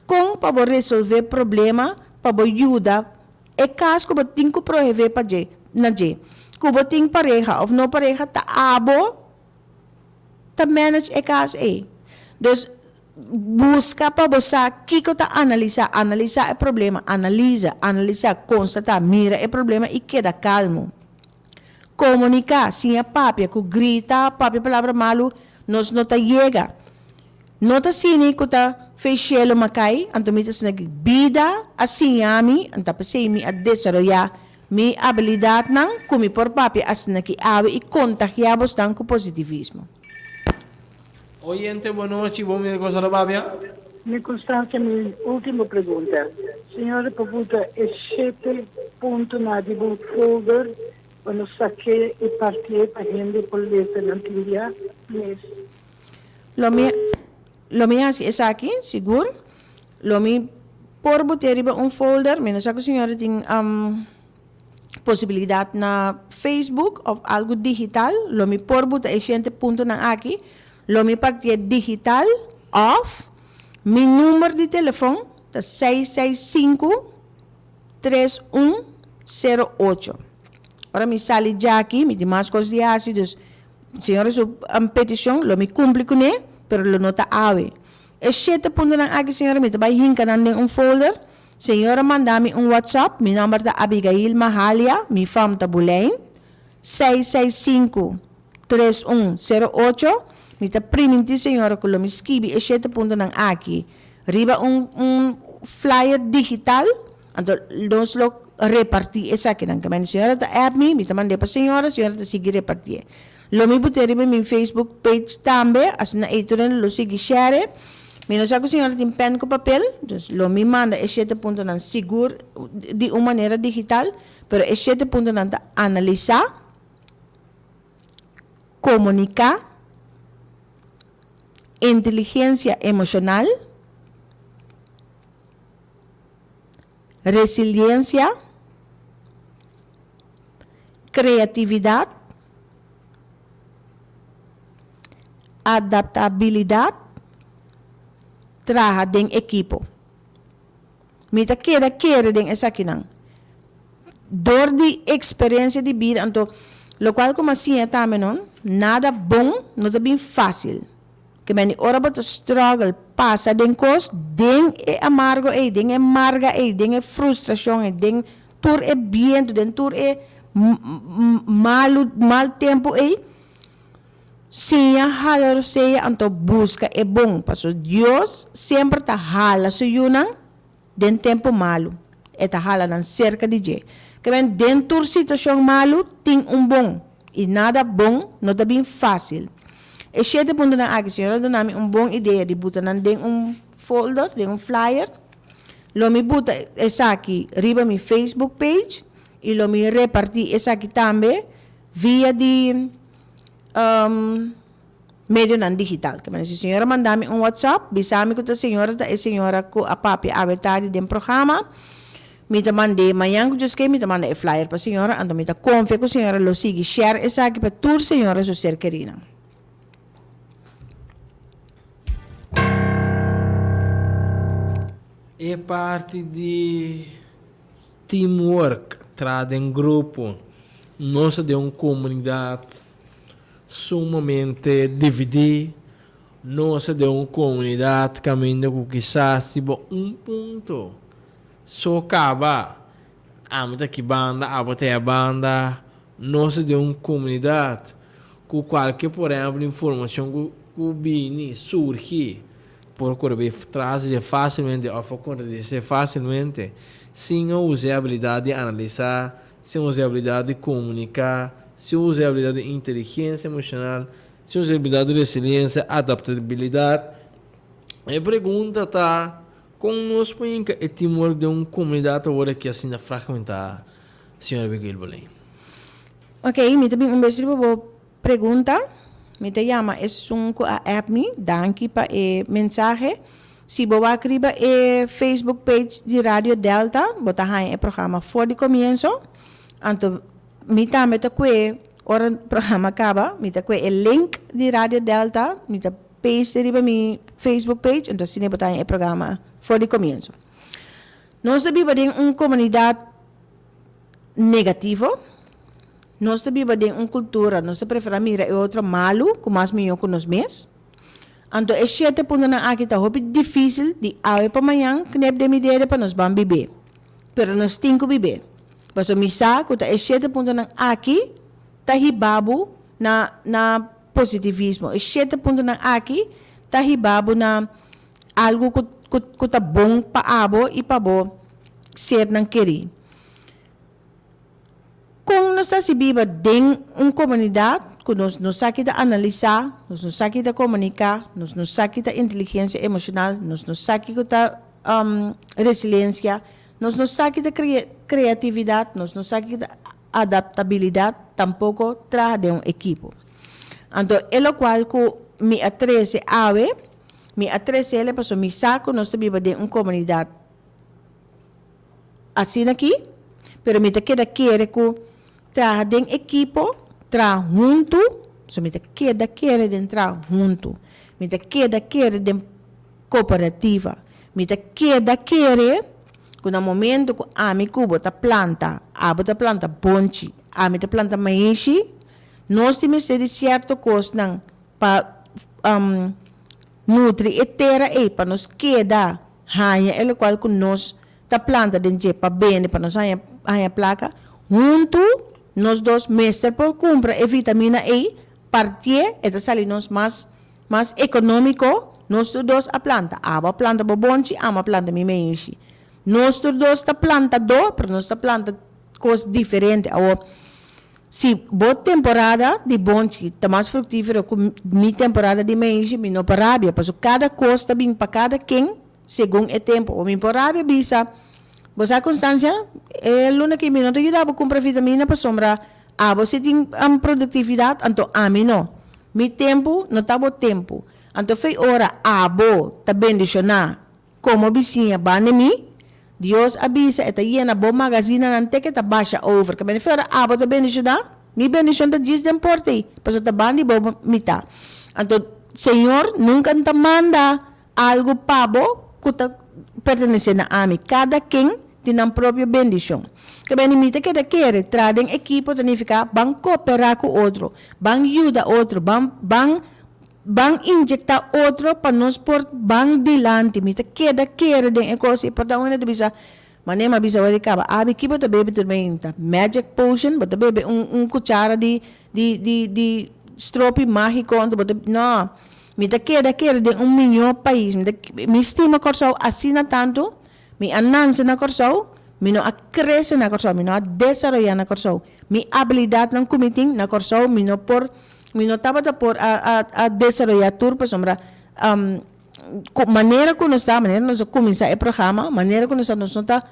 kon pa bo resolvé problema, pa bo yuda e kas ku bo tin ku prohebé pa dje, na dje. Ku bo tin pareha òf no pareha, ta abo ta manage e kas ei. Dus Buska pa bo sa kiko ta analisá. Analisá e problema. Analiza, analisá, konstatá, mira e problema i keda kalmu. Komuniká, siña papia ku grita, papia palabra malu, nos no ta yega. No ta sini ku ta fei shelu makai, anto mi ta sina ki bida a siña mi, anto p'esei mi a desaroyá mi abilidatnan ku mi por papia asina ki awe i kontagiá bosnan ku positivismo. Oyente bonochi bo mira cosa ta papia. Mi Constancia mi ultimo pregunta señora por buta e shete punto na di bo folder pa nos sake y partie pa hende por lesa nan tin dia please. Lo mi lo mi haci esaki sigur lo mi por bute riba un folder mi no sa cu señora tin posibilidad na Facebook of algo digital, lo mi por buta e shente puntonan aki, lo mi partié digital of mi number di telefon ta seis seis sinku tres un sero ocho. Ora mi sali djaki mi tin mas kos di hasi dus señora su peticion lo mi cumpli cune pero lo no ta awe. E shete puntonan aki señora mi ta bay hinca nan den un folder Señora manda mi un WhatsApp, mi nomber ta Abigail Mahalia, mi fam ta Bulijn, 665 3108, mi ta priminti señora cu lo mi skibi e shete puntonan aki riba un un flyer digital, anto nos lo reparti esakinan. Kemey señora ta app mi, mi ta mand'e pa señora, señora ta sigui reparti'e. Lo mi put'e riba mi Facebook page tambe, asina ei tur hende lo sigui share. Mi no sa ku señora tin pen ku papel, dus lo mi manda e shete puntonan sigur di un manera digital, pero e shete puntonan ta analisá, komuniká, inteligensia emoshonal, resiliensia, kreatividat, adaptabilidat, traha den ekipo. Mi ta keda kere den esakinan. Dor di eksperensia di bida, anto lokual ku mi a siña tambe no, nada bon no ta bin fásil. Ke meni ora bo ta struggle, pasa den kos, den e amargo ei, den e marga ei, den e frustrashon ei, den tur e bientu, den tur e malu, mal tempu ei, siña hala rosea anto buska e bon, pasobra Dios semper ta hala su yunan den tempu malu, e ta hala nan serka di dje. Ke men den tur situashon malu tin un bon, i nada bon no ta bin fásil. E shete puntonan aki, Señor a duna mi un bon idea di buta nan den un folder, den un flyer. Lo mi buta esaki riba mi Facebook page i lo mi repartí esaki tambe via di medionan digital. Ke manera si señora manda mi un WhatsApp, bisa mi ku ta señora ta e señora ku a papia awe tardi den programa, mi ta mand'é mañan ku Dios ke mi ta manda e flyer pa señora, anto mi ta konfia ku señora lo sigui share esaki pa tur señora su ser kerinan. E parti di teamwork, traha den grupo, nos ta den un komunidat Sumamente dividí, nos ta den un komunidat kaminda ku kisas si bo un punto so kaba, ami ta ki banda, abo ta e banda, nos ta den un komunidat. Ku kualke por ehèmpel informashon ku ku bini, surgi, por kore bai tras di dje fásilmente òf a kontradisé fásilmente, sin a usa e abilidat di analisá, sin usa e abilidat di komuniká, sin usa e abilidat di inteligensia emoshonal, sin usa e abilidat di resiliensia, adaptabilidat. E pregunta ta, kon nos por hinka e teamwork den un komunidat awor aki asina fragmentá, señor Abigail Bolijn? Ok, mi ta bin un bes riba bo pregunta. Mi ta yama esun ku a app mi. Danki pa e mensahe. Si bo wak riba e Facebook page di Radio Delta, bo ta haña e programa for di komienso. Anto mi tambe ta kue, ora programa kaba, mi ta kue e link di Radio Delta, mi ta paste riba mi Facebook page, anto asina bo ta haña e programa for di komienso. Nos ta biba den un komunidat negativo. Nos ta biba den un kultura, nos ta preferá mira e otro malu ku mas mihó ku nos mes. Anto e shete puntonan aki ta hopi difísil di awe pa mañan knep den mi dede pa nos ban bib'é. Pero nos tin ku bib'é. Pasobra mi sa ku ta e shete puntonan aki ta hiba bo na na positivismo. E shete puntonan aki ta hiba bo na algu ku ku ku ta bon pa abo i pa bo sernan kerí. Kon nos ta hasi biba den un komunidat ku nos no sa ki ta analisá, nos no sa ki ta komuniká, nos no sa ki ta inteligensia emoshonal, nos no sa kiko ta resilensia, nos no sa ki ta kreatividat, nos no sa ki ta adaptabilidat, tampoko traha den un ekipo. Anto e lokual ku mi a trese awe, mi a tresele pasobra mi sa ku nos ta biba den un komunidat. Asina aki, pero mi ta keda kere ku traha den ekipo, traha huntu, so mi ta keda kere den traha huntu, mi ta keda kere den kooperativa, mi ta keda kere ku na momento ku ami ku bo ta planta, abo ta planta bonchi, ami ta planta maishi, nos tin mester di sierto kosnan pa nutri e tera ei pa nos keda haña e lokual ku nos ta planta den dje pa bende pa nos haña haña plaka, huntu nos dos mester por kumpra e vitamina ei, partié e ta sali nos mas mas ekonómiko, nos tur dos a planta, abo a planta bo bonchi, amo a planta mi meishi. Nos tur dos ta plantadó, pero nos ta planta kos diferente. Awor, si bo temporada di bonchi ta mas fruktífero ku mi temporada di meishi, mi no por rabia, pasobra kada kos ta bin pa kada ken segun e tempu. Mi por rabia bisa, Bo sa Constancia, e luna aki mi no ta yuda bo kumpra vitamina pasobra abo si tin produktividat, anto ami no. Mi tempu no ta bo tempu. Anto fei ora abo ta bendishoná Komo bisiña banda mi, Dios a bisa e ta yena bo magazinanan te ke ta basha over. Ke bende ora abo ta bendishoná, mi bendishon ta djis den porta ei, pasobra ta banda di bo mi ta. Anto Señor nunka no ta manda algu pa bo ku ta pertenesé na ami. Kada ken tin nan propio bendishon. Ke bende mi ta keda kere, traha den ekipo ta nifiká ban koperá ku otro, ban yuda otro, ban ban Ban inyecta otro pa nos por ban dilanti. Mi ta keda kere den e cos y por ta un hende ta bisa, Mane mi a bisa wak di caba, abi ki bo ta bebe tur mainta? Magic potion? Bo ta bebe un un cuchara di di di di stropi magico anto bo ta no. Mi ta keda kere den un miño pais. Mi ta mi stima Corsou asina tanto. Mi a nanse na Corsou, mi no a crece na Corsou, mi no a desaroya na Corsou. Mi habilidadnan cu mi tin na Corsou mi no por Mi no tabata por a a a desaroyá tur pasobra ku manera ku nos ta, manera nos a kuminsá e programa, manera ku nos ta, nos no ta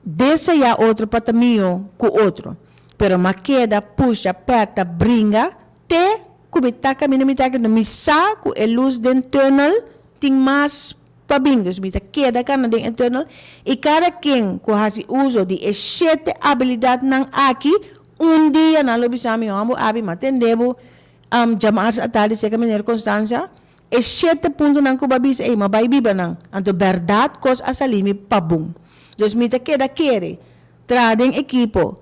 deseá otro pa ta mihó ku otro. Pero m'a keda pusha, pèrta, bringa te ku mi ta kaminda mi ta aki, mi sa ku e lus den tùnel tin mas pa bin. Dus mi ta keda kana den e tùnel i kada ken ku hasi uso di e shete abilidatnan aki, Un dia nan lo bisa mi, Homber abi, m'a tende bo djamars atardi serka meneer Constancia, e shete puntonan ku bo a bisa ei, m'a bai biba nan. Anto bèrdat kos a sali mi pa bon. Dus mi ta keda kere, traha den ekipo,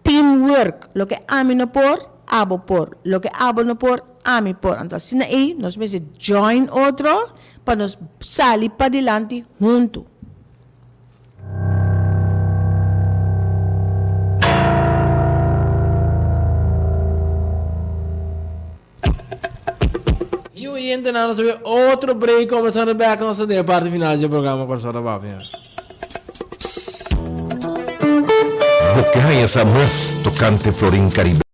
teamwork, loke ami no por, abo por, loke abo no por, ami por. Anto asina ei nos mester join otro pa nos sali padilanti huntu. Oyentenan, nos ta bay otro break comenzando back nos ta den e parti final dje programa Kòrsou ta Papia. Bo ke haña sa mas tokante Florin Caribe?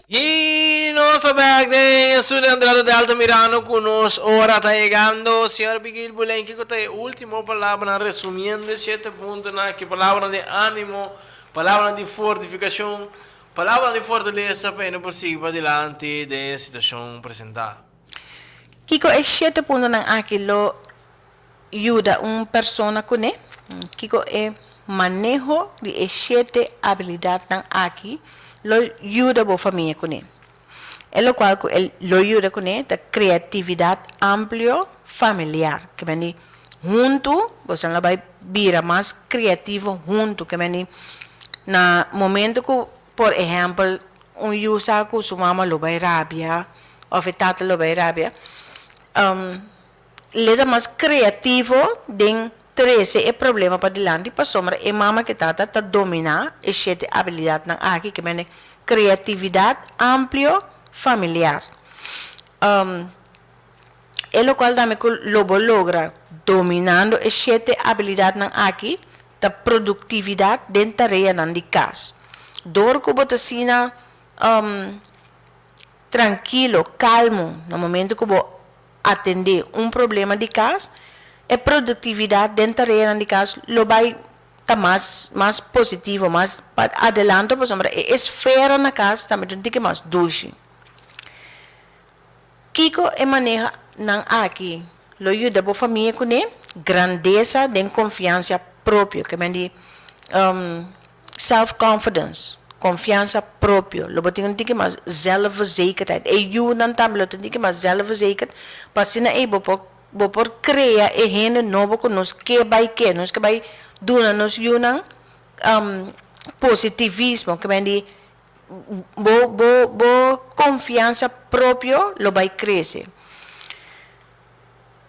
Y nos ta bek den estudio Andrade Delta mirando cu nos ora ta yegando. Señor Abigail Boulin, kico ta e ultimo palabranan resumiendo e shete puntonan aki, palabranan di animo, palabranan di fortificacion, palabranan di fortalesa pa hende por sigui padilanti den e situacion presenta? Kico e shete puntonan aki lo yuda un persona kuné? Kiko e maneho di e shete abilidatnan aki lo yuda bo famia kuné? E lokual ku e lo yuda kuné ta kreatividat amplio familiar. Ke men di huntu boso lo bai bira mas kreativo huntu. Ke men di na momento ku por ehèmpel un yu sa ku su mama lo bai rabia òf e tata lo bai rabia, Le ta mas kreativo den trese e problema padilanti pasobra e mama ke tata ta dominá e shete abilidatnan aki ke mende kreatividat amplio familiar. E lokual tambe ku lo bo logra dominando e shete abilidatnan aki ta produktividat den tareanan di kas. Dor ku bo ta asina trankilo, kalmo na momento ku bo atendé un problema di kas, e produktividat den tareanan di kas lo bai ta mas mas positivo, mas pa adelanto pasobra e esfera na kas tambe ta un tiki mas dushi. Kiko e manehonan aki lo yuda bo famia kuné? Grandesa den konfiansa propio, ke men di self confidence, konfiansa propio, lo bo tin un tiki mas zelfverzekerdheid, e yunan tambe lo tin tiki mas zelfverzekerd, pa asina ei bo por bo por krea e hende nobo ku nos ke bai ke, nos ke bai duna nos yunan positivismo, ke men di bo bo bo konfiansa propio lo bai krese.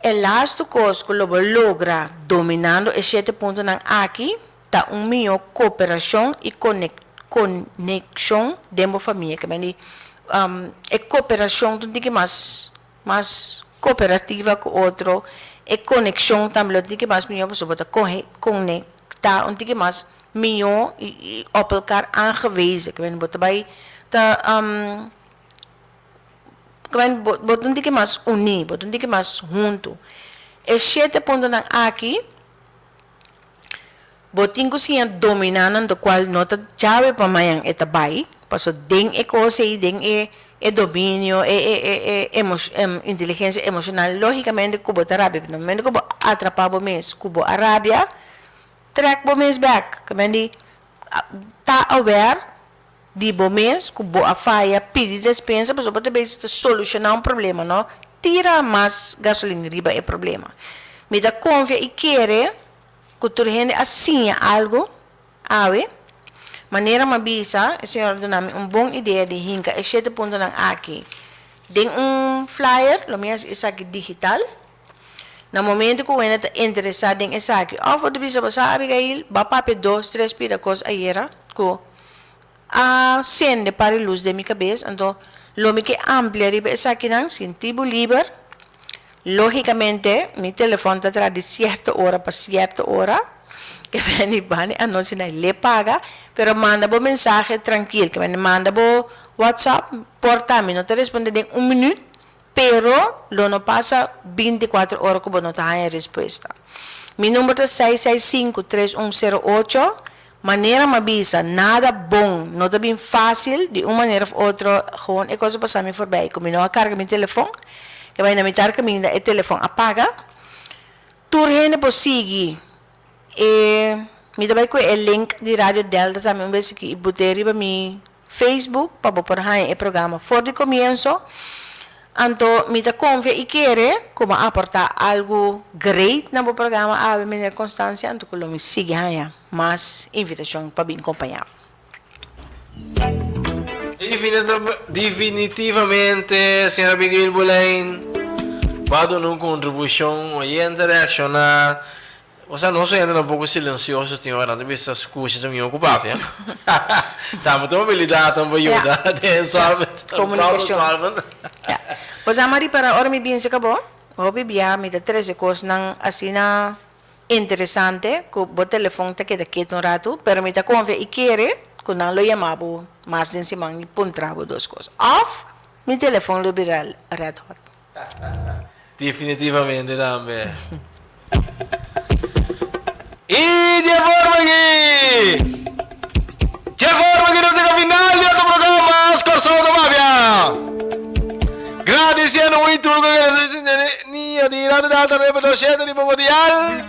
E lastu kos ku lo bo logra dominando e shete puntonan aki ta un mihó koperashon i konekshon den bo famia. Ke men di e koperashon ta un tiki mas mas kooperativa ku otro, e konekshon tambe lo tin tiki mas mihó pasobra bo ta konektá un tiki mas mihó i op elkaar aangewezen. Ke men bo ta bai ta Ke men bo bo ta un tiki mas uní, bo ta un tiki mas huntu. E shete puntonan aki bo tin ku siña dominá nan do kual no ta djawe pa mañan e ta bai, paso den e kos ei, den e e dominio, e e e e emo inteligensia emoshonal lógikamente ku bo ta rabia, na momento ku bo atrapá bo mes ku bo a rabia, trèk bo mes bèk. Ke men di ta aware Di bo mes ku bo a faya pidi despensa pasobra bo ta besi ta solushoná un problema no tira mas gasolin riba e problema. Mi ta konfia i kere ku tur hende a siña algu awe. Manera mi a bisa e señor a duna mi un bon idea di hinka e shete puntonan aki den un flyer, lo mi hasi esaki digital. Na momento ku hende ta interesá den esaki òf bo ta bisa bo sa Abigail bo a papia dos tres pida kos ayera ku a sende par e lus den mi kabes anto lo mi ke amplia riba esakinan sinti bo liber logikamente mi telefòn ta traha di sierto ora pa sierto ora ke beni bani anochi na le paga pero manda bo mensahe trankil ke beni manda bo whatsapp por ta mi no ta responde den un minüt Pero lo no pasa binticuater ora cu bo no ta haña respuesta. Mi number ta seis seis sinku tres un sero ocho. Manera m'a bisa, nada bon no ta bin facil, di un manera of otro gewoon e cos a pasa mi forbij cu mi no a carga mi telefon, ke bai na mitar caminda e telefon a paga. Tur hende por sigui e mi ta bai cu e link di Radio Delta tambe un bes aki y bot'e riba mi Facebook pa bo por haña e programa for di komienso. Anto mi ta konfia i kere ku bo a aportá algu great na bo programa awe Meneer Constancia, anto ku lo mi sigui haña mas invitashon pa bin kompañá bo. Definitivamente señor Abigail Boleyn bo a duna un kontribushon oyente reakshoná. Osea nos hende ta un poco silencioso tin ora nan ta bisa scucha ta miho cu papia. Tambe ta un habilidad pa yuda den solve problem solving. Ya. Pues a ripara ora mi bin cerca bo, hopi bia mi ta trece cosnan asina interesante cu bo telefon ta keda ketu un ratu, pero mi ta confia y kere. ku nan lo yama bo mas den siman i puntra bo dos kos. Òf mi telefòn lo bira red hot. Definitivamente tambe. I di e forma aki, di e forma aki nos yega final di otro programa Kòrsou ta Papia. Gradisiendo un i tur ku a keda sintonia di Radio Delta 9.7 riba bo dial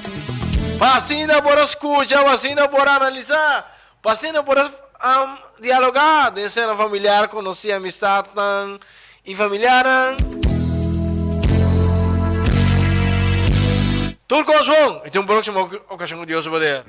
pa asina por a skucha, pa asina por a analisá, pa asina por a dialogá den seno familiar, konosí amistatnan i familiarnan. Tur kos bon i te un próksimo okashon ku Dios su poder.